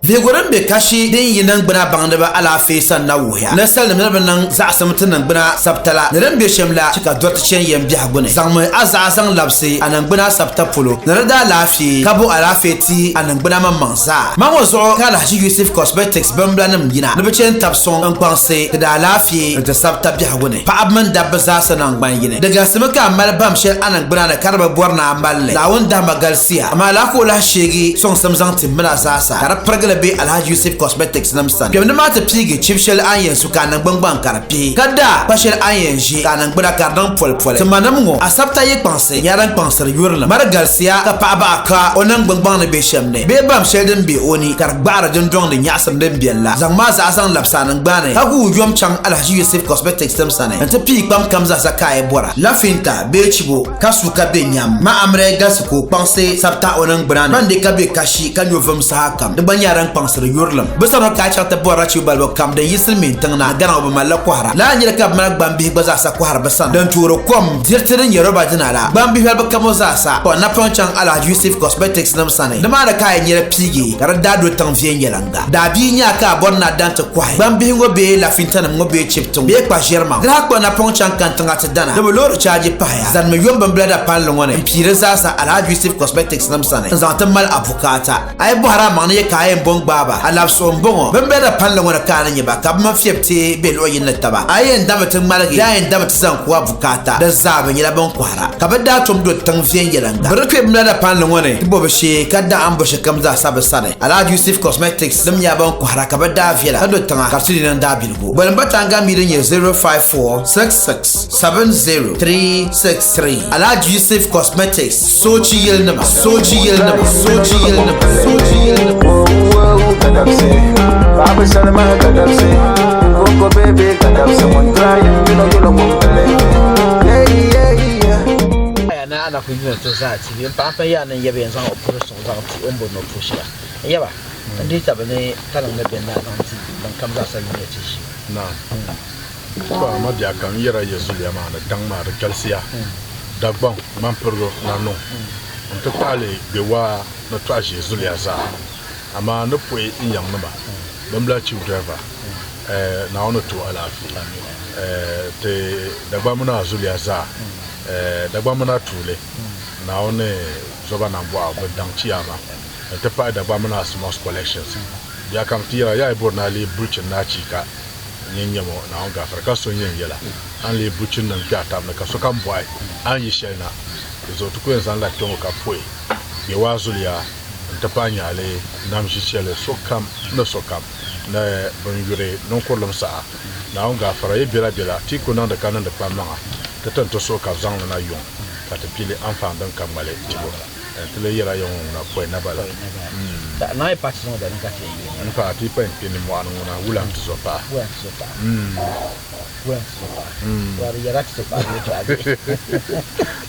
Vihigu din be kashi din yi niŋgbuna baŋdiba alaafee sani na wuhiya ni salinima ni bi niŋ zaɣisim ti niŋgbuna sabita la ni din be shɛm la chɛ ka dɔriti chani yɛm biɛhigu ni. Zaŋmi a zaɣa zaŋ labisi a niŋgbuna sabita polo ni di daalaafee ka bo alaafee ti a niŋgbuna maŋmaŋ zaa. Ma ŋɔ zuɣu ka Alhaji Yusuf Cosmetics bimbila nim yina ni bɛ chani tab sɔŋ n-kpaŋsi ti daalaafee ni ti sabita biɛhigu ni paɣaba mini dabba zaasa naŋgban yini. Di galisimi ka a mali bam shɛli a niŋgbuna ni ka di bi bɔri ni a mali li. Naawuni dahima galisiya, amaa lala ka o lahi sheegi sɔŋsim zaŋ ti mini a zaasa ka di pirigili be Alhaji Yusuf Cosmetics nim sani. Kpɛm ni maa ti piigi chib shɛli a ni yɛn su ka a niŋgbungbaŋ ka di pihi, ka daa kpa shɛli a ni yɛn ʒi ka a niŋgbuna ka di niŋ polipoli. Ti manim ŋɔ, a sabita yi kpaŋsi nyɛla din kpaŋsiri yurilim. Mari galisiya ka paɣa baɣa ka o niŋgbungbaŋ ni be shɛm ni bee bam shɛli din be o ni ka di gbaɣiri dundɔŋ ni nyaɣisim din beni la. Zaŋmi a zaɣa zaŋ labisi a niŋgbani ka guui yom chaŋ Alhaji Yusuf Cosmetics nim sani nti pii kpam kam zaasa ka a yi bɔra. Lafinta bee chibo ka su ka be nyam ma amiliya galisi ka o kpaŋsi sabita o niŋgbuna ni. Ban di ka be kashi ka nyo vum saha kam, di gba nyɛla din kpaŋsiri yurilim. Bɛ sani ka a chaŋ ti bɔrila chibo balibu kam din yi silimiin tiŋ na, Ghana ŋɔ bɛ malila kɔhira. Lala n-nyɛ li ka bɛ mali gbambihi gba zaasa kɔhiri bɛ sani din toori kom diriti din nyɛ roba dina la. Gbambihi balibu kam ŋɔ zaasa kpuɣi napɔŋ chaŋ Alhaji Yusuf Cosmetics nim sani. Nimaani ka a yi nyɛli piigi ka di daa do tiŋ viɛnyɛliŋga. Daa bia nya ka a bɔri ni a daŋ ti kɔhi gbambihi ŋɔ bee lafintanim ŋɔ bee chibiti ŋɔ bee kpa ʒiɛrimaŋ. Di lahi kpuɣi napɔŋ chaŋ kantiŋa ti dana ni bɛ loori chaaji pahaya. Zanimi yom bimbila da palli ŋɔ ni m-piiri zaasa Alhaji Yusuf Cosmetics nim sani n-zaŋ ti mali a bukaata. A yi bɔhiri a maŋ ni yɛ ka a yɛn bo n-gbaai ba, a labisi o m-bɔŋɔ, bimbila da palli ŋɔ ni ka a ni nya ba ka bɛ mini fiɛbi ti be luɣ yini ni taba. A yi yɛn dami ti ŋmaligi bee a yɛn dami ti zaŋ ku a bukaata, di zaa bɛ nyɛla bɛn kɔhira. Ka bɛ daa tom do tiŋ viɛnyɛliŋga. Bɛ di kpe bimbila da palli ŋɔ ni ti bo bɛ shee ka daa ambo shɛlikam zaa sa bɛ sani. Alhaji Yusuf Cosmetics nim nyɛla bɛn kɔhira ka bɛ daa viɛla ka do tiŋa ka di ti di niŋ daabiligu. Boli m-ba taaŋa mi din nyɛ 054667036. Alhaji Yusuf Cosmetics soochi yilinima soochi yilinima soochi yilinima soochi yilinima. Babu Salma Gadabsi, Coco Baby Gadabsi, one try, you know you don't want to believe it. Yeah, yeah, yeah. Aya na ana ku yuna ti zaa ti n paɣa pa yaa ni yaba yɛn zaŋ o puhi suŋ zaŋ ti o ni bɔri ni o puhi shɛba n yaba n dihi tabi ni ka niŋ ni bɛ naa zaŋ ti ban kam zaa sa yuna ti ʒi. Naam. To a mabia ka n yɛra ya zuliya maa ni daŋ maa di galisiya Dagbaŋ, Ŋmanpirigu, Nanuŋ nti pahi Gbewaa ni Tɔɣiʒee zuliya zaa. Amaa ni puhi n yaŋnima bɛn bila chief driver Naawuni ni ti o alaafee ti Dagbaŋ mini a zuliya zaa Dagbaŋ mini a tuuli Naawuni zoba nambɔɣu bɛ daŋ chiyaama nti pahi Dagbaŋ mini a Smos Collections. Bia kam ti yɛra, yaa yi bɔri ni a leei bulichin ni achiika nyin nyam o, Naawuni gaafara ka so n-yɛn yɛl a, a ni leei bulichin nim kpe a tab ni ka sokam bɔhi a ni yi shɛli na. Di zuɣu ti ku yɛn zaŋla kpe ŋɔ ka puhi Gbewaa zuliya nti pahi nyaali nam ʒichɛli sokam ni sokam ni bɛn yuri niŋkurilim saha. Naawuni gaafara yi bela bela, ti ku niŋdi ka niŋdi kpaŋmaŋa ti ti ni ti suhu ka bɛ zaŋ li na yuŋ ka ti pili anfaani din ka ŋmali tibu. Ti lee yɛla ya ŋɔ ŋuna pɔi naba la. Ka naai yi paai ti zaŋ dali ka ti yɛn yooi. N paai ti yi paai n-kpe nimmɔɣu ni ŋuna wula n-ti zo paɣa. Wula n-ti zo paɣa. Wula n-ti zo paɣa. Wula di yɛra ti zo paɣa bee tɔɣa bihi.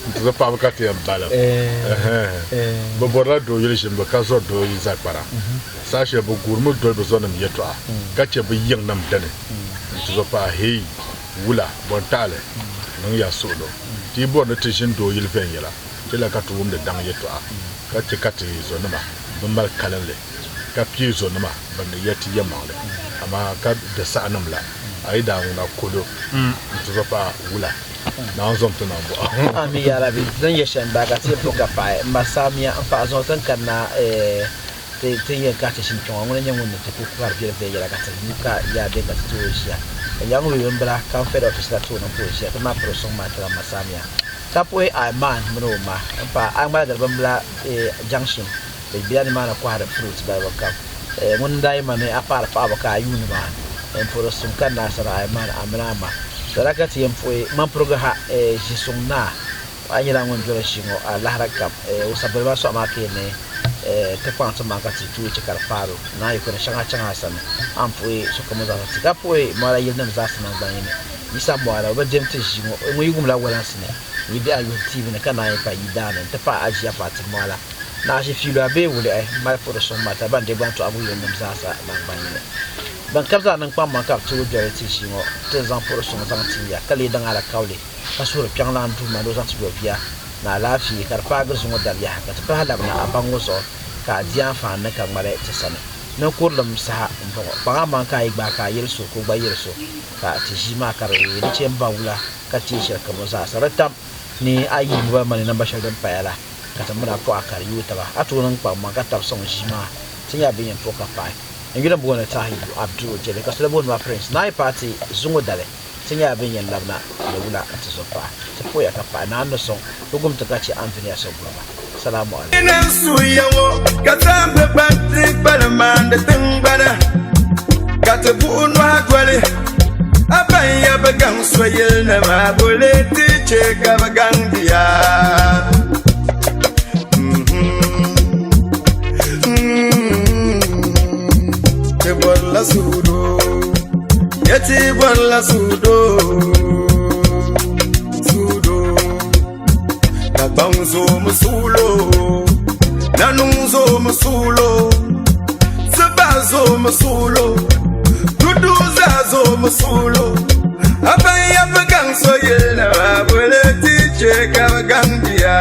N-ti zo paɣaba ka ti yɛn balim. Bɛ bɔrila doo yuli ʒini bɛ ka zɔri doo yi zakpara. Saha shɛli bɛ guurimi doli bɛ zɔnim yɛtɔɣa ka chɛ bɛ yiŋnim dini. N-ti zo paɣa heei wula bɔ n-taɣili niŋ ya suɣilo. Ti yi bɔri ni ti ʒini doo yili viɛnyɛla. Chɛliya ka ti wumdi daŋ yɛtɔɣa, ka chɛ ka ti zonima bɛn mali kalinli, ka pii zonima bɛn ni yɛli ti yɛlimaŋli, amaa ka di saɣinim la, a yi daa ŋuna kolo nti zo paɣa wula, Naawuni zom ti nambɔɣu. Amin ya Rabbi, din yɛ shɛm m-bala ka ti yɛn puhi ka paɣi m ma Samia m-paɣi zuŋɔ ti ni kanna ti ti yɛn kahi ti shini kpe ŋɔ, ŋuni n-nyɛ ŋun ni ti kuli kɔhiri biɛri viɛnyɛla ka ti yu ka yaa be ka ti tooi ʒiya. N nyɛla ŋun be bimbila Camfed office la tooni n-kuli ʒiya, ti maa piri suŋ maa tira m ma Samia. Ka puhi Aiman mini o ma m-pahi a ŋmaligiri bimbila junction bɛ bela nimaani kɔhiri fruit balibu kam. Ŋuni n-daa yi ma ni a paɣiri paɣibu ka a yuuni maa m-puhiri suŋ ka naasiri Aiman a mini a ma. Lala ka ti yɛn puhi ŋmampirigu ha ʒi suŋ naa a nyɛla ŋun doli ʒii ŋɔ alahira kam. O sabiri maa sɔɣi maa ka yɛn ni ti kpaŋ ti maŋ ka ti tooi chɛ ka di paai o naan yi kuni shɛŋa chaŋ a sani a ni puhi sokam ŋɔ zaasa ti ka puhi Mɔɣila yilinim zaasa naŋgban yini. Yisa mɔɣili o bi dim ti ʒii ŋɔ, ŋun yi wumla walansi ni Yi biɛhi yuhi TV ni ka naan yi pa yi daani nti pahi aʒiya Fatimɔla. Naashi fiilua bee wuliɣi mali puhiri suŋ mata ban deei gbaŋ-tɔɣibu yilinim zaasa naŋgbanyini. Ban kab zaa niŋ kpaŋmaŋ ka bɛ tooi doli ti ʒii ŋɔ ti ni zaŋ puhiri suŋ zaŋ tin ya ka leei daŋ alikauli ka suhiri kpiɔŋlan Duuma ni o zaŋ ti yo bia ni alaafee ka di paagi zuŋɔ dali yaha ka ti pahi labina a baŋ ŋɔ zuɣu ka a di anfaani ni ka ŋmali ti sani. Niŋkurlim saha m-bɔŋɔ. Kpaŋ amaŋ ka a yi gbaai ka a yeli so ka o gba yeli so ka ti ʒii maa ka di di chɛ m-ba wula ka teei shɛli kam o zaasa di tam ni a yi mobile money namba shɛli din paya la ka ti mini a pɔɣa ka di yooi taba. A tooi niŋ kpaŋmaŋ ka tabi sɔŋ ʒii maa ti nya bɛ yɛn puhi ka paai. N yuli m-booni Tahiru Abdul Jeli ka soli booni ma Prince. Naai paati zuŋɔ dali ti nyɛla bɛ yɛn labina ni wula nti zo paai. Ti puhiya ka paai Naa ni sɔŋ bɛ gum ti ka chɛ Anviniya so guriba. Salamu alaikum. Ni n suhuya ŋɔ ka saɣim bɛ kpanti kpalim maandi tiŋgbana, ka ti buɣi nɔhi doli a ban ya bi gaŋ so yili ni maa boli ti chɛ ka bi gaŋdi ya. Ti bɔrila suhudoo, ya ti bɔrila suhudoo, suhudoo. Dagbaŋ zoomi suulo, Nanuŋ zoomi suulo, Zibahi zoomi suulo, Dudu zaa zoomi suulo. A ban ya bi gaŋ so yili na maa boli ti chɛ ka bi gaŋ bia.